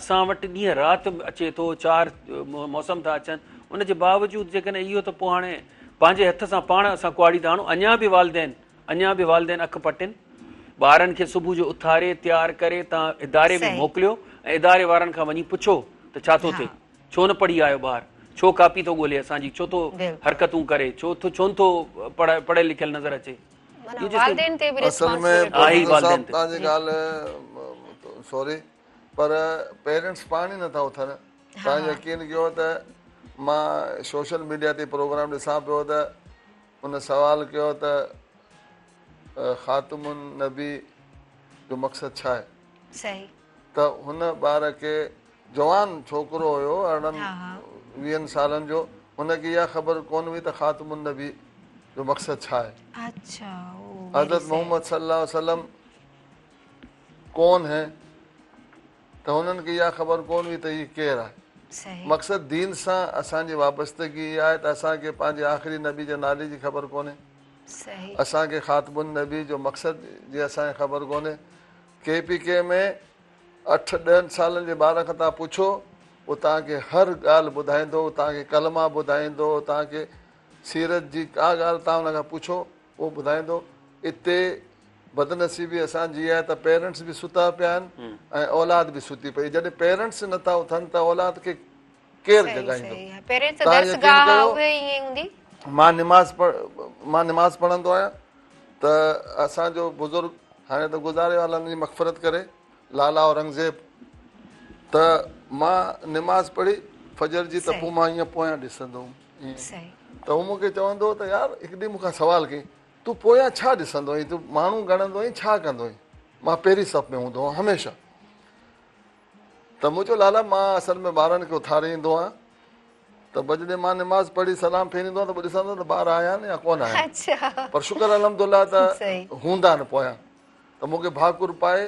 اسان وٽ ڏينهن رات اچي ٿو چار موسم ٿا اچن ان جي باوجود جيڪڏهن اهو ته پوء هاڻي پنهنجي هٿ سان پاڻ اسان ڪهاڙي ٿا هڻون اڃا به والدين اڃا به والدين اک پٽين ٻارن کي صبح جو اٿاري تيار ڪري توهان اداري ۾ موڪليو ۽ اداري وارن کان وڃي پڇو ته ڇا ٿو ٿئي ڇو نه پڙهي آيو ٻار ڇو ڪاپي ٿو ڳولي اسان جي ڇو ٿو حرڪتون ڪري ڇو ٿو ڇو نٿو پڙهيل لکيل نظر اچي والدين تي به اصل ۾ ريسپانسبلٽي صاحب توهان جي ڳالهه سوري پر پيرنٽس پاڻ ئي نٿا اٿن توهان يقين ڪيو ته مان سوشل ميڊيا تي پروگرام ڏسان پيو ته ان سوال ڪيو ته خاتم النبي جو مقصد ڇا آهي؟ صحيح. ته هن ٻار کي جوان ڇوڪرو هيو 18 20 سالن جو هن کي اها خبر ڪونه هئي ته خاتم النبي جو مقصد ڇا آهي. اڇا. حضرت محمد صلي الله عليه وسلم ڪون هي ته هنن کي اها خبر ڪونه هئي ته هي ڪير آهي. مقصد دين سان اسان جي وابستگي اها آهي ته اسان کي پنهنجي آخري نبي جي نالي جي خبر ڪونهي. اسان کي خاتم النبي جو مقصد جي اسان کي خبر ڪونهي. ڪي پي ڪي ۾ اٺ ڏهن سالن جي ٻار کان توهان پڇو اهو توهان کي هر ڳالهه ٻڌائيندو، اهو توهان کي ڪلما ٻڌائيندو، اهو توهان کي سيرت جي ڪا ڳالهه توهان ان کان پڇو اهو ٻڌائيندو. اتي بدنصيبي اسان جي آهي ته پيرنٽس به ستا پيا آهن ۽ اولاد به ستي پئي. جڏهن پيرنٽس نٿا اٿن ته اولاد کي ڪير جڳائيندو؟ توهان يقين ڪيو مان نماز مان نماز پڙهندو آهيان ته اسان جو بزرگ هاڻي ته گذاري ويو الله ان جي مغفرت ڪري لالا اورنگزيب ته مان نماز پڙهي فجر جي ته پوء مان ائين پويان ڏسندو هوم ته هو مون کي چوندو هو ته يار هڪ ڏينهن مون کان سوال ڪيائين تون پويان ڇا ڏسندو آهين تون ماڻهو ڳڻندو آهين ڇا ڪندو آهين مان پهرين صف ۾ هوندو هوم هميشه ته مون چيو لالا مان اصل ۾ ٻارن کي اٿاري ايندو آهيان ته پوء جڏهن مان نماز پڙهي سلام ڦيريندو آهيان ته پوء ڏسندو آهيان ته ٻار آيا آهن يا ڪونه آيا آهن پر شڪر الحمدلله ته هوندا آهن پويان ته مون کي ڀاڪر پائي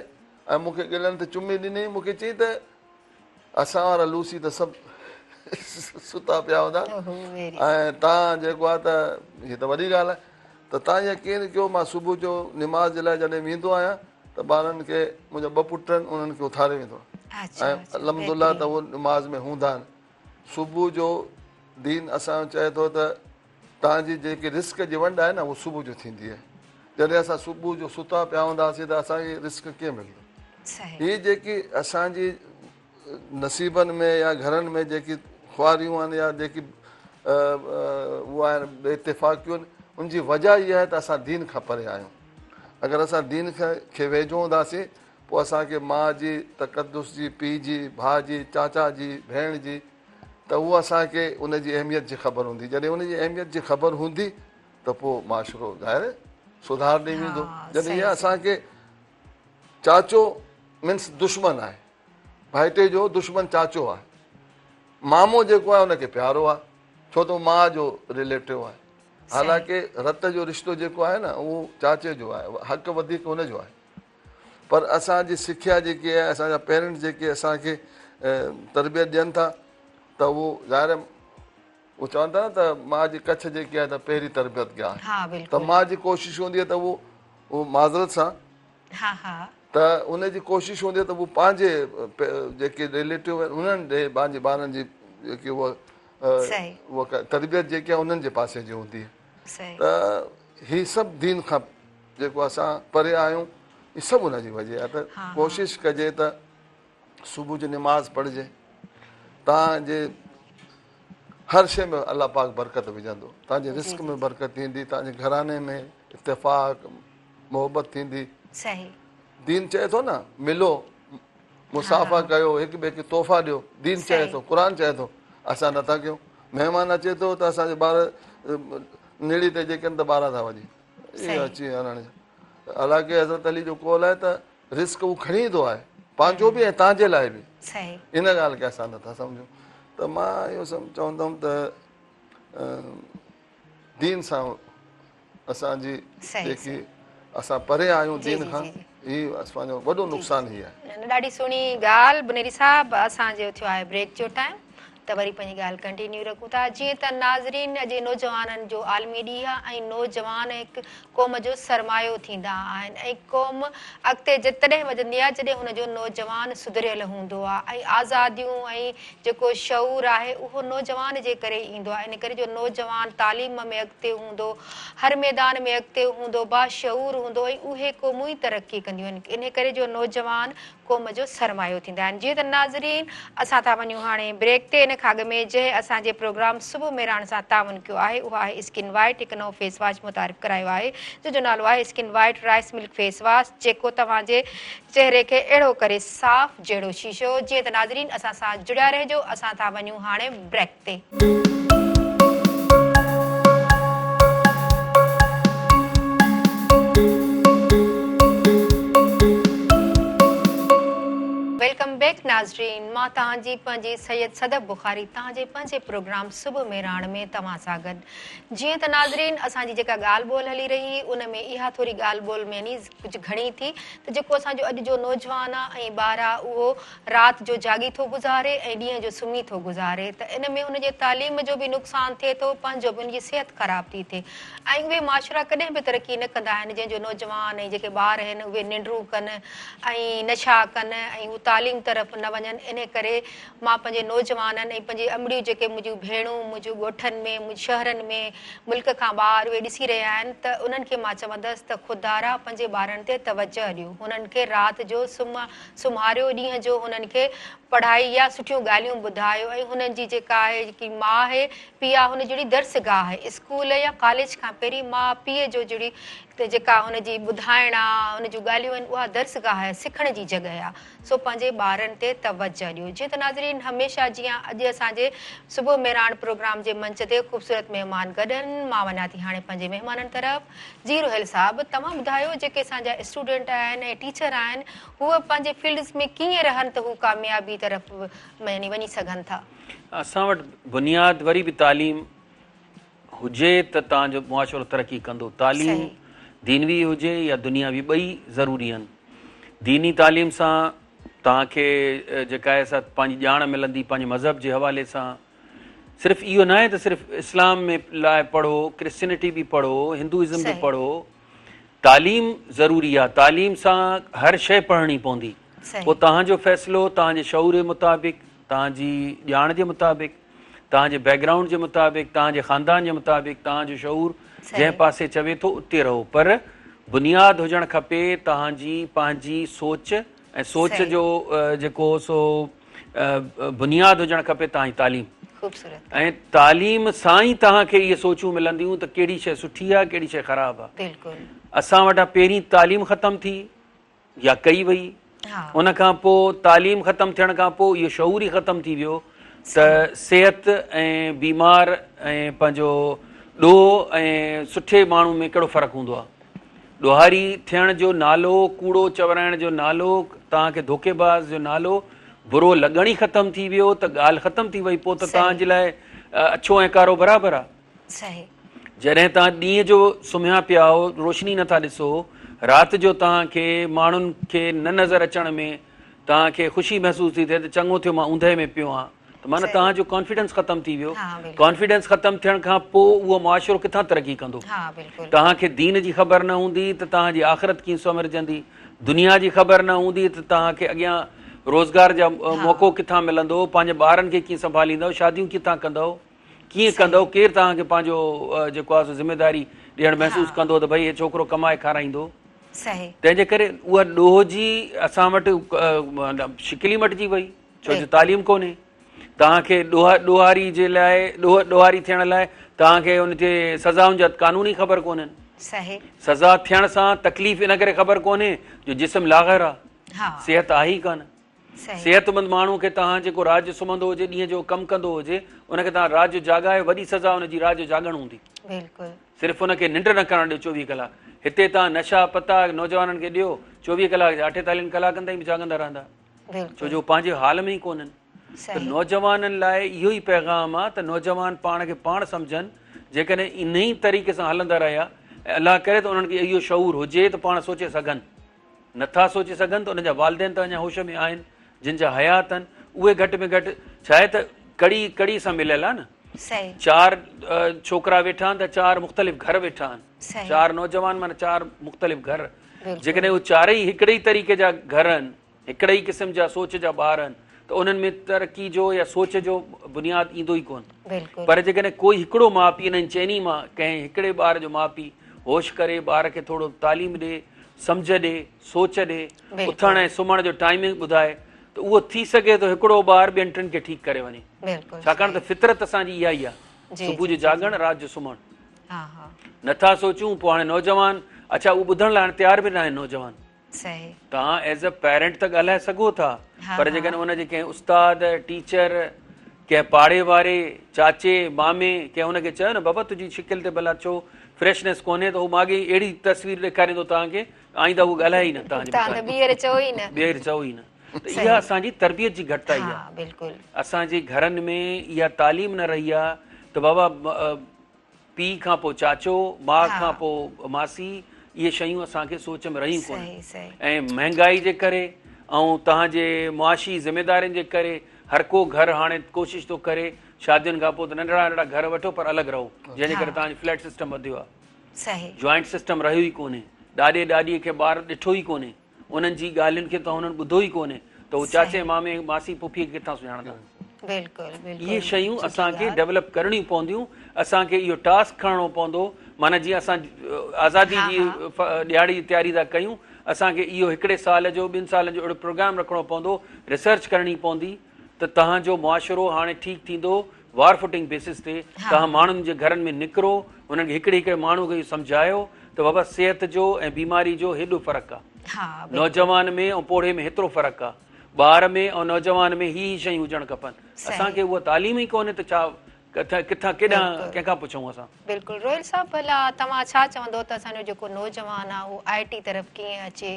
۽ مون کي ڳلن تي چمي ڏني مون کي چئي ته اسان وارا لوسي ته سڀ ستا پيا هوندا ۽ تان جيڪو آهي ته هي ته وڏي ڳالهه آهي ته تان يقين ڪيو مان صبح جو نماز جي لاء جڏهن ويندو آهيان ته ٻارن کي منهنجا ٻه پٽ آهن انهن کي اٿاري ويندو آهيان ۽ الحمدلله ته اهو نماز ۾ هوندا آهن صبح جو دين اسان جو چئي ٿو ته توهان جي جيڪي رزق جي ونڊ آهي نه اهو صبح جو ٿيندي آهي جڏهن اسان صبح جو ستا پيا هونداسين ته اسان کي رزق ڪيئن ملندو هي جيڪي اسان جي نصيبن ۾ يا گهرن ۾ جيڪي خواريون آهن يا جيڪي اهو آهن بي اتفاقيون آهن ان جي وجه اها آهي ته اسان دين کان پري آهيون اگر اسان دين کي ويجهو هونداسين پوء اسان کي ماء جي تقدس جي پيء جي ڀاء جي چاچا جي ڀيڻ جي ته اهو اسان کي ان جي اهميت جي خبر هوندي جڏهن ان جي اهميت جي خبر هوندي ته پوء معاشرو ظاهر سڌار ڏي ويندو جڏهن اها اسان کي چاچو مينس دشمن آهي ڀائٽي جو دشمن چاچو آهي مامو جيڪو آهي ان کي پيارو آهي ڇو ته ماء جو رليٽو آهي حالانڪه رت جو رشتو جيڪو آهي نه اهو چاچي جو آهي حق وڌيڪ ان جو آهي پر اسان جي سکيا جيڪي آهي اسان جا پيرنٽس جيڪي اسان کي تربيت ڏين ٿا ته اهو ظاهر اهو چون ٿا نه ته ماء جي ڪڇ جيڪي آهي ته پهرين تربيت گاهه آهي ته ماء جي ڪوشش هوندي آهي ته اهو معذرت سان ته ان جي ڪوشش هوندي آهي ته هو پنهنجي جيڪي رليٽو آهن انهن ڏي پنهنجي ٻارن جي جيڪي اها تربيت جيڪي آهي انهن جي پاسي جي هوندي آهي ته هي سڀ دين کان جيڪو اسان پري آهيون هي سڀ ان جي وجه آهي ته ڪوشش ڪجي ته صبح جو نماز پڙهجي تان جي هر شي ۾ الله پاڪ برڪت وجهندو تان جي رزق ۾ برڪت ٿيندي تان جي گهراڻي ۾ اتفاق محبت ٿيندي صحيح دين چئي ٿو نه ملو مصافحه ڪيو هڪ ٻئي کي تحفا ڏيو دين چئي ٿو قرآن چئي ٿو اسان نٿا ڪيون مهمان اچي ٿو ته اسان جي ٻار نڙي تي جيڪي ته ٻارهن ٿا وڄي اهو اچي هلڻ حالانڪه حضرت علي جو قول آهي ته رزق هو کڻي ايندو آهي پنهنجو به ۽ تنهنجي لاء به ان ڳالهه کي اسان نٿا سمجهون ته مان اهو چوندم ته دين سان اسان جي جيڪي اسان پري آهيون دين کان هي اسان جو وڏو نقصان هي آهي. ڏاڍي سهڻي ڳالهه بنيري صاحب اسان جو ٿيو آهي بريڪ جو ٽائيم ته وري پنهنجي ڳالهه ڪنٽينيو رکون ٿا جيئن ته ناظرين اڄ نوجوانن جو عالمي ڏينهن آهي ۽ نوجوان هڪ قوم جو سرمايو ٿيندا آهن ۽ قوم اڳتي تڏهن وڌندي آهي جڏهن هن جو نوجوان سڌريل هوندو آهي ۽ آزاديون ۽ جيڪو شعور آهي اهو نوجوان جي ڪري ئي ايندو آهي ان ڪري جو نوجوان تعليم ۾ اڳتي هوندو هر ميدان ۾ اڳتي هوندو باشعور هوندو ۽ اهي قومون ئي ترقي ڪنديون آهن ان ڪري جو نوجوان قوم جو سرمايو ٿيندا آهن. جيئن ته ناظرين اسان ٿا وڃون هاڻي بريڪ تي ان کان اڳ ۾ جنهن اسان جي پروگرام صبح مهراڻ سان تعاون ڪيو آهي اها آهي اسڪن وائيٽ هڪ نئون فيس واش متعارف ڪرايو آهي جنهن جو نالو آهي skin white rice milk face wash جيڪو توهان جي چهري کي اهڙو ڪري صاف جهڙو شيشو. جيئن ته ناظرين اسان سان جڙيا رهجو اسان ٿا وڃون هاڻي بريڪ تي. Welcome back ناظرين مان توهان جي پنهنجي سيد صدف بخاري توهان جي پنهنجي پروگرام صبح مهراڻ ۾ توهان سان گڏ جيئن ته ناظرين اسان جي جيڪا ڳالهه ٻولهه هلي رهي هئي ان ۾ اها ٿوري ڳالهه ٻولهه ۾ يعني ڪجهه گهڻي ٿي ته جيڪو اسان جو اڄ جو نوجوان آ ۽ ٻار آ اهو رات جو جاڳي ٿو گذاري ۽ ڏينهن جو سمهي ٿو گذاري ته ان ۾ هن جي تعليم جو به نقصان ٿئي ٿو پنهنجو به ان جي صحت خراب ٿي ٿئي ۽ اهي معاشرا ڪڏهن به ترقي نه ڪندا آهن جنهن جو نوجوان ۽ جيڪي ٻار آهن اهي ننڊون ڪن ۽ نشا ڪن ۽ هو تعليم طرف نه وڃن انهي ڪري مان پنهنجي نوجوانن ۽ پنهنجي امڙيون جيڪي منهنجون ڀيڻون منهنجون ڳوٺن ۾ شهرن ۾ ملڪ کان ٻاهر اهي ڏسي رهيا آهن ته انهن کي مان چوندس ته خدارا پنهنجي ٻارن تي توجهه ڏيو هنن کي رات جو سمهه سمهاريو ڏينهن جو هنن کي پڙهائي يا سٺيون ڳالهيون ٻڌايو ۽ هنن جي جيڪا آهي جيڪي ماء آهي پيء آهي هن جهڙي درسگاهه آهي اسڪول يا ڪاليج کان پهرين ماء پيء جو جهڙي جيڪا هن جي ٻڌائڻ آ هن جون ڳالهيون آهن اها درسگاهه آهي سکڻ جي جڳهه آ سو پنهنجي ٻارن تي توجه ڏيو جيئن ته ناظرين هميشه جيان اڄ اسان جي صبح مهراڻ پروگرام جي منچ تي خوبصورت مهمان گڏ آهن مان وڃان ٿي هاڻي پنهنجي مهمانن طرف جي روحيل صاحب توهان ٻڌايو جيڪي اسان جا اسٽوڊنٽ آهن ۽ ٽيچر آهن هو پنهنجي فيلڊز ۾ ڪيئن رهن ته هو ڪاميابي طرف يعني وڃي سگهن ٿا. اسان وٽ بنياد وري به تعليم هجي ته توهان جو معاشرو ترقي ڪندو. تعليم دينوي هجي يا دنياوي ٻئي ضروري آهن. ديني تعليم سان توهان کي جيڪا آهي سا پنهنجي ڄاڻ ملندي پنهنجي مذهب جي حوالي سان. صرف اهو ناهي ته صرف اسلام ۾ لاء پڙهو، ڪرسچنٽي به پڙهو، هندوازم به پڙهو. تعليم ضروري آ، تعليم سان هر شيء پڙهڻي پوندي. پوء توهان جو فيصلو توهان جي شعور مطابق، توهان جي ڄاڻ جي مطابق، توهان جي بيڪ گرائونڊ جي مطابق، توهان جي خاندان جي مطابق، توهان جو شعور جنهن پاسي چوي ٿو اتي رهو پر بنياد هجڻ کپي توهان جي پنهنجي سوچ ۽ سوچ جو جيڪو سو بنياد هجڻ کپي توهان جي تعليم خوبصورت ۽ تعليم سان ئي توهان کي اهي سوچون ملنديون ته ڪهڙي شيء سٺي آهي ڪهڙي شيء خراب آهي. بلڪل. اسان وٽان پهرين تعليم ختم ٿي يا ڪئي وئي ان کان پوء تعليم ختم ٿيڻ کان پوء اهو شعور ئي ختم ٿي ويو ته صحت ۽ بيمار ۽ پنهنجو ڏوهه ۽ سٺي ماڻهو ۾ ڪهڙو فرق هوندو آهي. ڏوهاري ٿيڻ جو نالو، ڪوڙو چورائڻ جو نالو، توهان کي ڌوڪيباز جو نالو، برو لڳڻ ئي ختم ٿي ويو ته ڳالهه ختم ٿي وئي پوء ته توهان جي لاء اڇو ۽ ڪارو برابر آ. جڏهن توهان ڏينهن جو سمهيا پيا آهو روشني نٿا ڏسو، رات جو توهان کي ماڻهن کي نه نظر اچڻ ۾ توهان کي خوشي محسوس ٿي ٿئي ته چڱو ٿيو مان اوندهه ۾ پيو آهيان ته معنيٰ توهان جو ڪانفيڊنس ختم ٿي ويو ڪانفيڊنس ختم ٿيڻ کان پوء اهو معاشرو ڪٿان ترقي ڪندو توهان کي دين جي خبر نه هوندي ته توهان جي آخرت ڪيئن سنورجندي دنيا جي خبر نه هوندي ته توهان کي اڳيان روزگار جا موقعو ڪٿان ملندو پنهنجي ٻارن کي ڪيئن سنڀاليندؤ شاديون ڪٿان ڪندؤ ڪيئن ڪندؤ ڪير توهان کي پنهنجو جيڪو آهي سو ذميداري ڏيڻ محسوس ڪندو ته ڀئي هي ڇوڪرو ڪمائي کارائيندو تنهن جي ڪري اها ڏوهه جي اسان وٽ شڪل ئي مٽجي وئي ڇو جو تعليم ڪونهي توهان کي ڏوهه ڏوهاري جي لاء ڏوهه ڏوهاري ٿيڻ لاء توهان کي ان جي سزائن جا قانون ئي خبر ڪونهن صحيح سزا ٿيڻ سان تڪليف ان ڪري خبر ڪونهي جو جسم لاغر آ صحت آهي ئي ڪانه صحت مند ماڻهو کي توهان جيڪو رات جو سمهندو هجي ڏينهن جو ڪم ڪندو هجي ان کي توهان رات جو جاڳايو وڏي سزا ان جي رات جو جاڳڻ هوندي بلڪل صرف ان کي ننڊ نه ڪرڻ ڏيو 24 ڪلاڪ هتي توهان نشا پتا نوجوانن کي ڏيو 24 ڪلاڪ جا 48 ڪلاڪن تائين به جاڳندا رهندا ڇو جو پنهنجي حال ۾ ئي ڪونهن ته نوجوانن لاء اهو ئي پيغام آ ته نوجوان پاڻ کي پاڻ سمجهن جيڪڏهن انهي طريقي سان هلندا رهيا ۽ الله ڪري ته انهن کي اهو شعور هجي ته پاڻ سوچي سگهن نٿا سوچي سگهن ته انهن جا والدين ته اڃا هوش ۾ آهن جن جا حيات آهن اهي گهٽ ۾ گهٽ ڇا آهي ته ڪڙي ڪڙي سان مليل آهي نه چار ڇوڪرا ويٺا آهن ته چار مختلف گهر ويٺا آهن چار نوجوان معنيٰ چار مختلف گهر جيڪڏهن اهي چارئي هڪڙي ئي طريقي جا گهر آهن هڪڙي ئي قسم جا سوچ جا ٻار آهن ته انهن ۾ ترقي جو يا سوچ جو بنياد ايندو ئي ڪونه. پر جيڪڏهن ڪوئي هڪڙو ماء پيء انهن چئني مان ڪنهن هڪڙي ٻار جو ماء پيء هوش ڪري ٻار کي ٿورو تعليم ڏي، سمجهه ڏي، سوچ ڏي، اٿڻ ۽ سمهڻ جو ٽائمنگ ٻڌائي ته اهو ٿي سگهي ٿو هڪڙو ٻار ٻين ٽن کي ٺيڪ ڪري وڃي. ڇاڪاڻ ته فطرت اسان جي اها ئي آهي. صبح جو جاڳڻ، رات جو سمهڻ. نٿا سوچون پوء هاڻي نوجوان اڇا اهو ٻڌڻ لاء هاڻي تيار به ناهن نوجوان. توهان ايز اي پيرنٽ ته ڳالهائي سگهو ٿا پر جيڪڏهن ان جي ڪنهن استاد، ٽيچر، ڪنهن پاڙي واري، چاچي، مامي ڪنهن ان کي چيو نه بابا تنهنجي شڪل تي ڀلا ڇو فريشنيس ڪونهي ته هو ماڳهين ئي اهڙي تصوير ڏيکاريندو توهان کي آئنده اهو ڳالهائي ئي نه توهان جي توهان ته ٻيهر چئو ئي نه. ٻيهر چئو ئي نه ته اها اسان جي تربيت جي گهٽتائي آهي. بلڪل. اسان جي گهرن ۾ اها تعليم نه رهي آهي ته بابا پيء کان پوء چاچو، ماء کان پوء ماسي، اهي شيون اسان کي سوچ ۾ رهيون ڪونهن ۽ مهنگائي جي ڪري ۽ توهان جي معاشي ذميدارين جي ڪري هر ڪو گهر هاڻي ڪوشش ٿو ڪري شادين کان پوء ته ننڍڙا ننڍڙا گهر وٺو پر الڳ رهو جنهن جي ڪري توهان جو فليٽ سسٽم وڌيو آهي جوائنٽ سسٽم رهيو ئي ڪونهي ڏاڏي ڏاڏي کي ٻار ڏٺو ئي ڪونهي انهن جي ڳالهين کي ته هنن ٻڌو ئي ڪونهي ته هو چاچي مامي ماسي پڦي کي ڪٿان سڃاڻندا. بلڪل بلڪل اهي شيون اسان کي ڊيولپ ڪرڻيون پونديون اسان کي اهو ٽاسڪ کڻڻو پوندو معنيٰ جيئن اسان آزادي جي ڏهاڙي جي تياري ٿا ڪيون اسان کي اهو هڪڙي سال جو ٻن سالن جو اهڙو پروگرام رکڻو پوندو ريسرچ ڪرڻي پوندي ته توهان جو معاشرو هاڻي ٺيڪ ٿيندو وار فوٽنگ بيسس تي توهان ماڻهن جي گهرن ۾ نڪرو انهن کي هڪڙي هڪڙي ماڻهو کي اهو سمجهايو ته بابا صحت جو ۽ بيماري جو هيڏو فرق آ نوجوان ۾ ۽ پوڙهي ۾ هيترو فرق آ ٻار ۾ ۽ نوجوان ۾ هي هي شيون هجڻ کپن اسان کي اها تعليم ئي ڪونهي ته ڇا ڪٿان ڪيڏانهن ڪنهن کان پڇون اسان. بلڪل روحيل صاحب ڀلا توهان ڇا چوندو ته اسان جو جيڪو نوجوان آ اهو آء ٽي طرف ڪيئن اچي.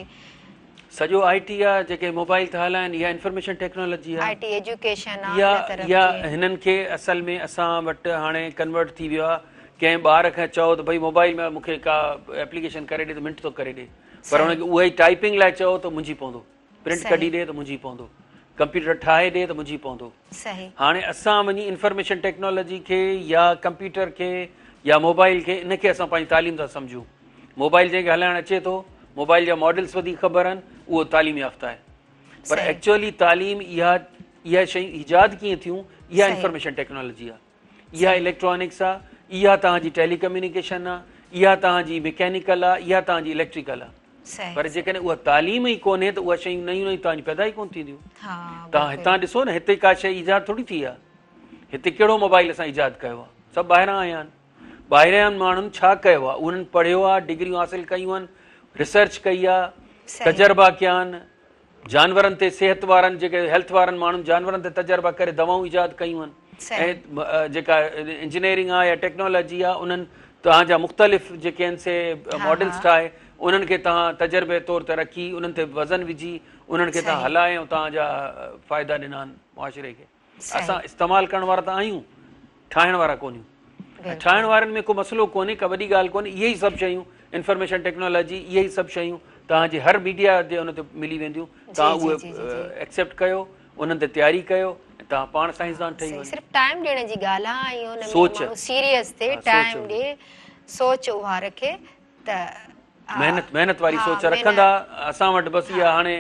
سڄو آء ٽي آ جيڪي موبائل ٿا هلائن اها انفارميشن ٽيڪنالاجي آ. آء ٽي ايجوڪيشن آ ان طرف يا هنن کي اصل ۾ اسان وٽ هاڻي ڪنورٽ ٿي ويو آ ڪنهن ٻار کي چئو ته ڀئي موبائل ۾ مون کي ڪا ايپليڪيشن ڪري ڏي ته منٽ ٿو ڪري ڏي پر ان کي اها ئي ٽائپنگ لاء چئو ته منجهي پوندو پرنٽ ڪڍي ڏي ته منجهي پوندو ڪمپيوٽر ٺاهي ڏي ته منجهي پوندو هاڻي اسان وڃي انفارميشن ٽيڪنالاجي کي يا ڪمپيوٽر کي يا موبائل کي ان کي اسان پنهنجي تعليم ٿا سمجهون موبائل جنهن کي هلائڻ اچي ٿو موبائل جا ماڊلز وڌيڪ خبر آهن اهو تعليم يافته آهي پر ايڪچوئلي تعليم اها اها شيون ايجاد ڪيئن ٿيون اها انفارميشن ٽيڪنالاجي آهي اها اليڪٽرانڪس آهي اها توهان جي ٽيلي ڪميونيڪيشن آهي اها توهان جي ميڪينيڪل آهي اها توهان جي اليڪٽريڪل آهي پر جيڪڏهن اها تعليم ئي ڪونهي ته اها شيون نيون نيون توهان جي پيدا ئي ڪون ٿينديون توهان هتان ڏسو نه هتي ڪا شيء ايجاد ٿوري ٿي آهي هتي ڪهڙو موبائل اسان ايجاد ڪيو آهي سڀ ٻاهران آيا آهن ٻاهرين ماڻهن ڇا ڪيو آهي؟ انهن پڙهيو آهي، ڊگريون حاصل ڪيون آهن، ريسرچ ڪئي آهي، تجربا ڪيا آهن، جانورن تي صحت وارن جيڪي هيلٿ وارن ماڻهن جانورن تي تجربا ڪري دوائون ايجاد ڪيون آهن ۽ جيڪا انجنيئرنگ آهي يا ٽيڪنالاجي آهي انهن توهان جا مختلف جيڪي آهن سي ماڊلز ٺاهي انهن کي توهان تجربي طور تي رکي انهن تي وزن وجهي انهن کي توهان هلائي ۽ توهان جا فائدا ڏنا آهن معاشري کي. اسان استعمال ڪرڻ وارا ته آهيون ٺاهڻ وارا ڪونهيون ۽ ٺاهڻ وارن ۾ ڪو مسئلو ڪونهي ڪا وڏي ڳالهه ڪونهي اهي ئي سڀ شيون انفارميشن ٽيڪنالاجي اهي ئي سڀ شيون توهان جي هر ميڊيا جي ان تي ملي وينديون توهان اهي ايڪسيپٽ ڪيو انهن تي تياري ڪيو ۽ توهان پاڻ سائنسدان ٺهي وڃو. صرف ٽائيم ڏيڻ جي ڳالهه آهي ۽ ان ۾ ماڻهو سيريس ٿئي ٽائيم ڏي سوچ اها رکي ته محنت محنت واري سوچ رکندا اسان وٽ بس اها هاڻي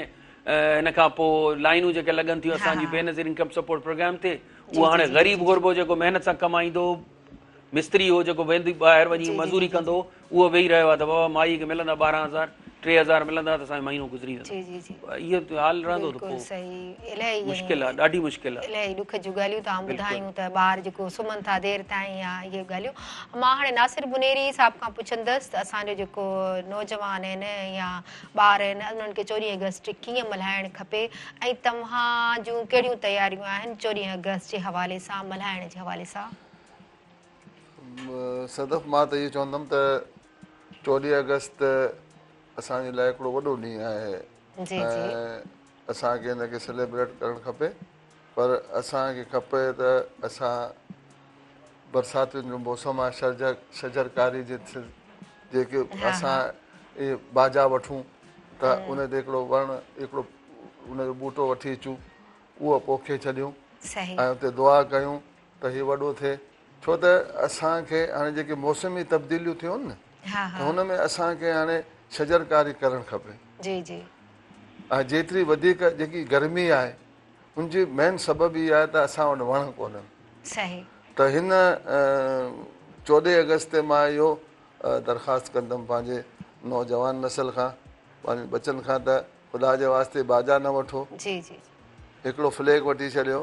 ان کان پوء لائنون جيڪي لڳن ٿيون اسان جي بينظير انڪم سپورٽ پروگرام تي اهو هاڻي غريب غربو جيڪو محنت سان ڪمائيندو مستري هو جيڪو ويندي ٻاهر وڃي مزوري ڪندو اهو ويهي رهيو آهي ته بابا مائي کي ملندا 12000 3000 ملندا ته اسان جو مهينو گذري ويندو اهو حال رهندو ته پوء مشڪل آهي ڏاڍي مشڪل آهي الاهي ڏک جون ڳالهيون توهان ٻڌايون ته ٻار جيڪو سمهن ٿا دير تائين يا اهي ڳالهيون مان هاڻي ناصر بنيري صاحب کان پڇندس ته اسان جو جيڪو نوجوان آهن يا ٻار آهن انهن کي 14 آگسٽ ڪيئن ملهائڻ کپي ۽ توهان جون ڪهڙيون تياريون آهن 14 آگسٽ جي حوالي سان ملهائڻ جي حوالي سان. صدف مان ته اهو چوندم ته 14 آگسٽ اسان جي لاء هڪڙو وڏو ڏينهن آهي ۽ اسان کي ان کي سيليبريٽ ڪرڻ کپي پر اسان کي کپي ته اسان برساتن جو موسم آهي شجر شجرڪاري جي جيڪي اسان اهي باجا وٺون ته ان تي هڪڙو وڻ هڪڙو ان جو ٻوٽو وٺي اچون اهو پوکي ڇڏيون ۽ اتي دعا ڪيون ته هي وڏو ٿئي ڇو ته اسان کي هاڻي جيڪي موسمي تبديليون ٿيون آهن نه ته هن ۾ اسان کي هاڻي شجرڪاري ڪرڻ کپي جي جي ۽ جيتري وڌيڪ جيڪي گرمي آهي ان جي مين سبب هي آهي ته اسان وٽ وڻ ڪونهن. صحيح. ته هن 14 آگسٽ تي مان اهو درخواست ڪندم پنهنجي نوجوان نسل کان پنهنجن ٻچن کان ته خدا جي واسطي باجا نه وٺو. جي جي. هڪڙو فليگ وٺي ڇڏيو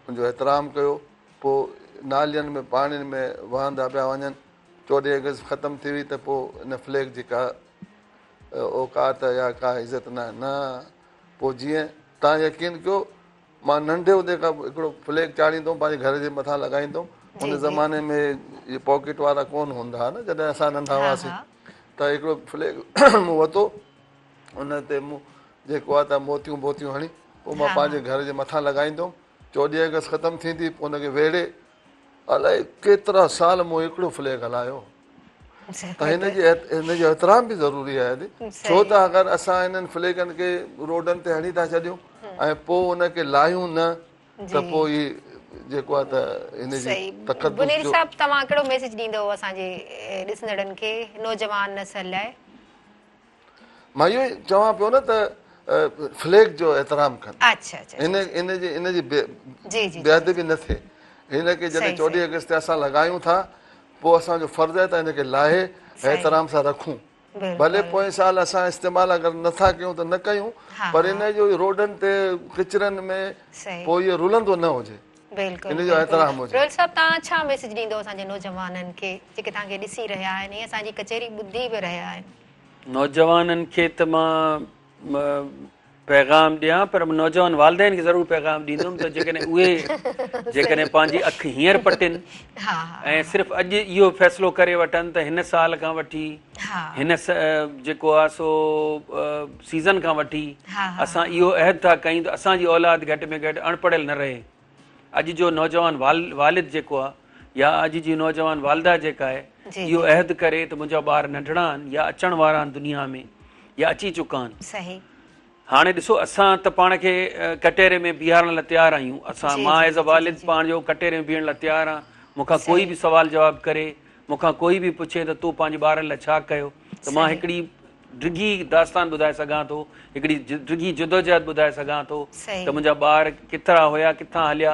ان جو احترام ڪيو پوء نالين ۾ پاڻين ۾ وهندا پيا وڃن 14 آگسٽ ختم ٿي وئي ته پوء ان فليگ جي ڪا اوقات يا ڪا عزت نه نه پوء جيئن توهان يقين ڪيو مان ننڍي هوندي کان هڪڙو فليگ چاڙهيندو هوم پنهنجي گهر جي مٿان لڳائيندو هوم ان زماني ۾ اهي پاڪيٽ وارا ڪون هوندا هئا نه جڏهن اسان ننڍا هئاسين ته هڪڙو فليگ مون ورتو ان تي مون جيڪو آهي ته موتيون بوتيون هڻي پوء مان پنهنجي گهر جي مٿان لڳائيندو هوم 14 آگسٽ ختم ٿيندي پوء ان کي ويڙهي الائي ڪيترا سال مون هڪڙو فليگ هلايو ته هن جي هن جو احترام به ضروري آهي ڇو ته اگر اسان هنن فليگن کي روڊن تي هڻي ٿا ڇڏيون ۽ پوء ان کي لاهيون نه ته پوء هي جيڪو آهي ته هن جي تقدس بونيري صاحب توهان ڪهڙو ميسيج ڏيندو اسان جي ڏسندڙن کي نوجوان نسل لاء؟ مان اهو ئي چوان پيو نه ته فليگ جو احترام ڪن. اڇا اڇا ان ان جي ان جي بي ادبي نه ٿئي. هن کي جڏهن 14 آگسٽ تي اسان لڳايون ٿا پوء اسان جو فرض آهي ته هن کي لاهي احترام سان رکون. ڀلي پوئين سال اسان استعمال اگر نه ٿا ڪيون ته نه ڪيون پر ان جو روڊن تي ڪچرن ۾ پوء اهو رلندو نه هجي. بلڪل ان جو احترام هجي. روحيل صاحب توهان ڇا ميسيج ڏيندو اسان جي نوجوانن کي جيڪي توهان کي ڏسي رهيا آهن ۽ اسان جي ڪچهري ٻڌي به رهيا آهن. نوجوانن کي ته مان پيغام ڏيان پر نوجوان والدين کي ضرور پيغام ڏيندم ته جيڪڏهن اهي جيڪڏهن پنهنجي اک هينئر پٽين ۽ صرف اڄ اهو فيصلو ڪري وٺن ته هن سال کان وٺي هن جيڪو آ سو سيزن کان وٺي اسان اهو عهد ٿا ڪيون ته اسان جي اولاد گهٽ ۾ گهٽ اڻپڙهيل نه رهي اڄ جو نوجوان والد جيڪو آ يا اڄ جي نوجوان والده جيڪا آهي اهو عهد ڪري ته منهنجا ٻار ننڍڙا آهن يا اچڻ وارا آهن دنيا ۾ يا اچي چڪا آهن. صحيح. هاڻي ڏسو اسان ته پاڻ کي ڪٽهري ۾ بيهارڻ لاء تيار آهيون اسان مان ايز ا والد پاڻ جو ڪٽهري ۾ بيهڻ لاء تيار آهيان مون کان ڪوئي به سوال جواب ڪري مون کان ڪوئي به پڇي ته تو پنهنجي ٻارن لاء ڇا ڪيو ته مان هڪڙي ڊگهي داستان ٻڌائي سگهان ٿو هڪڙي ڊگهي جدوجهد ٻڌائي سگهان ٿو ته منهنجا ٻار ڪيترا هيا ڪٿان هليا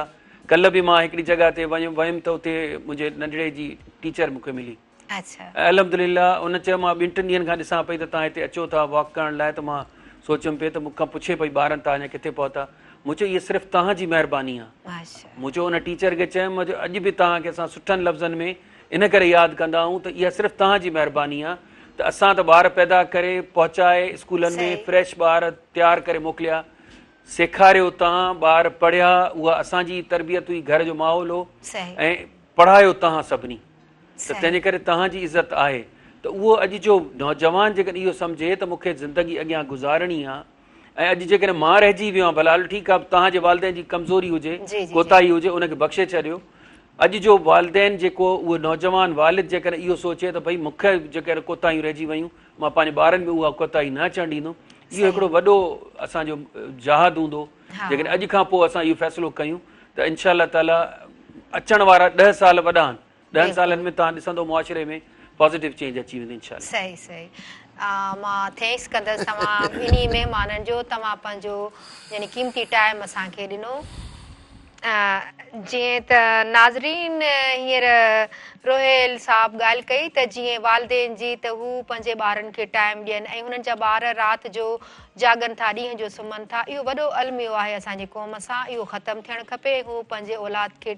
ڪلهه به مان هڪڙي جڳهه تي ويم ته اتي منهنجي ننڍڙي جي ٽيچر مون کي ملي ۽ الحمدلله ان چيو مان ٻن ٽن ڏينهن کان ڏسان پئي ته توهان هتي اچو ٿا واڪ ڪرڻ لاء ته مان سوچيم پئي ته مون کان پڇي پئي ٻارن توهان اڃا ڪٿي پهتا مون چيو اهي صرف توهان جي مهرباني آهي مون چيو ان ٽيچر کي چيم مان چيو اڄ به توهان کي اسان سٺن لفظن ۾ ان ڪري ياد ڪندا آهيون ته اها صرف توهان جي مهرباني آهي ته اسان ته ٻار پيدا ڪري پهچائي اسڪولن ۾ فريش ٻار تيار ڪري موڪليا سيکاريو توهان ٻار پڙهيا اها اسان جي تربيت هئي گهر جو ماحول هو ۽ پڙهايو توهان سڀني ته تنهن جي ڪري توهان جي عزت آهي ته اهو اڄ جو نوجوان جيڪڏهن اهو سمجهي ته مون کي زندگي اڳيان گذارڻي آ ۽ اڄ جيڪڏهن مان رهجي ويو آهيان ڀلا هلو ٺيڪ آ توهان جي والدين جي ڪمزوري هجي ڪوتاهي هجي ان کي بخشي ڇڏيو اڄ جو والدين جيڪو اهو نوجوان والد جيڪڏهن اهو سوچي ته ڀئي مون کي جيڪڏهن ڪوتاهيون رهجي ويون مان پنهنجي ٻارن ۾ اها ڪوتاهي نه اچڻ ڏيندم اهو هڪڙو وڏو اسان جو جهاد هوندو جيڪڏهن اڄ کان پوء اسان اهو فيصلو ڪيون ته انشاء الله تعالي اچڻ وارا 10 سال وڏا آهن 10 سالن ۾ توهان ڏسندو معاشري ۾ پازيٽو چينج اچي ويندو انشاء الله. صحيح صحيح مان thanks ڪندس توهان ٻنهي مهمانن جو توهان پنهنجو يعني قيمتي ٽائيم اسان کي ڏنو. جيئن ته ناظرين هينئر روحيل صاحب ڳالهه ڪئي ته جيئن والدين جي ته هو پنهنجي ٻارن کي ٽائيم ڏين ۽ هنن جا ٻار رات جو جاڳن ٿا ڏينهن جو سمهن ٿا اهو وڏو الميو آهي اسان جي قوم سان اهو ختم ٿيڻ کپي ۽ هو پنهنجي اولاد کي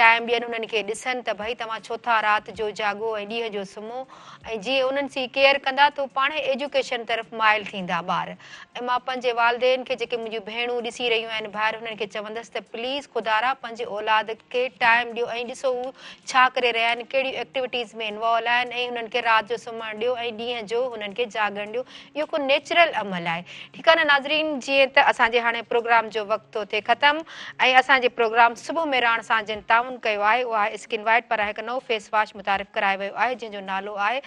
ٽائيم ڏين انهن کي ڏسن ته ڀئي توهان ڇو ٿا رات جو جاڳو ۽ ڏينهن جو سمهو ۽ جيئن انهن سين ڪيئر ڪندا ته هو پاڻهي ايجوڪيشن طرف مائل ٿيندا ٻار ۽ مان پنهنجي والدين کي جيڪي منهنجون ڀيڻون ڏسي رهيون آهن ڀائر انهن کي چوندس ته پليز خدارا پنهنجي اولاد کي ٽائيم ڏيو ۽ ڏسو هو ڇا ڪري رهيا آهن ڪهڙيون ايڪٽيوٽيز ۾ انوالو آهن ۽ هنن کي رات جو سمهڻ ڏيو ۽ ڏينهن جو هنن کي جاڳڻ ڏيو اهو ڪو نيچرل عمل آهي. ٺيڪ آهي نه ناظرين جيئن ته اسان جي هاڻي پروگرام جو وقت ٿو ٿئي ختم ۽ اسان جي پروگرام صبح مهراڻ سان جن تعاون ڪيو آهي اهو آهي اسڪن وائيٽ پاران هڪ نئون فيس واش متعارف ڪرايو ويو آهي جنهن جو نالو آهي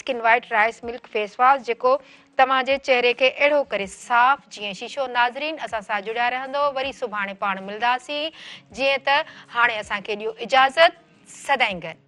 skin white rice milk face wash جيڪو توهان جي چهري کي اهڙو ڪري صاف جيئن شيشو ناظرين اسان سان جڙيا رهندو وري سڀاڻي پاڻ ملداسين جيئن ته هاڻي اسان کي ڏيو اجازت سدائين گڏ.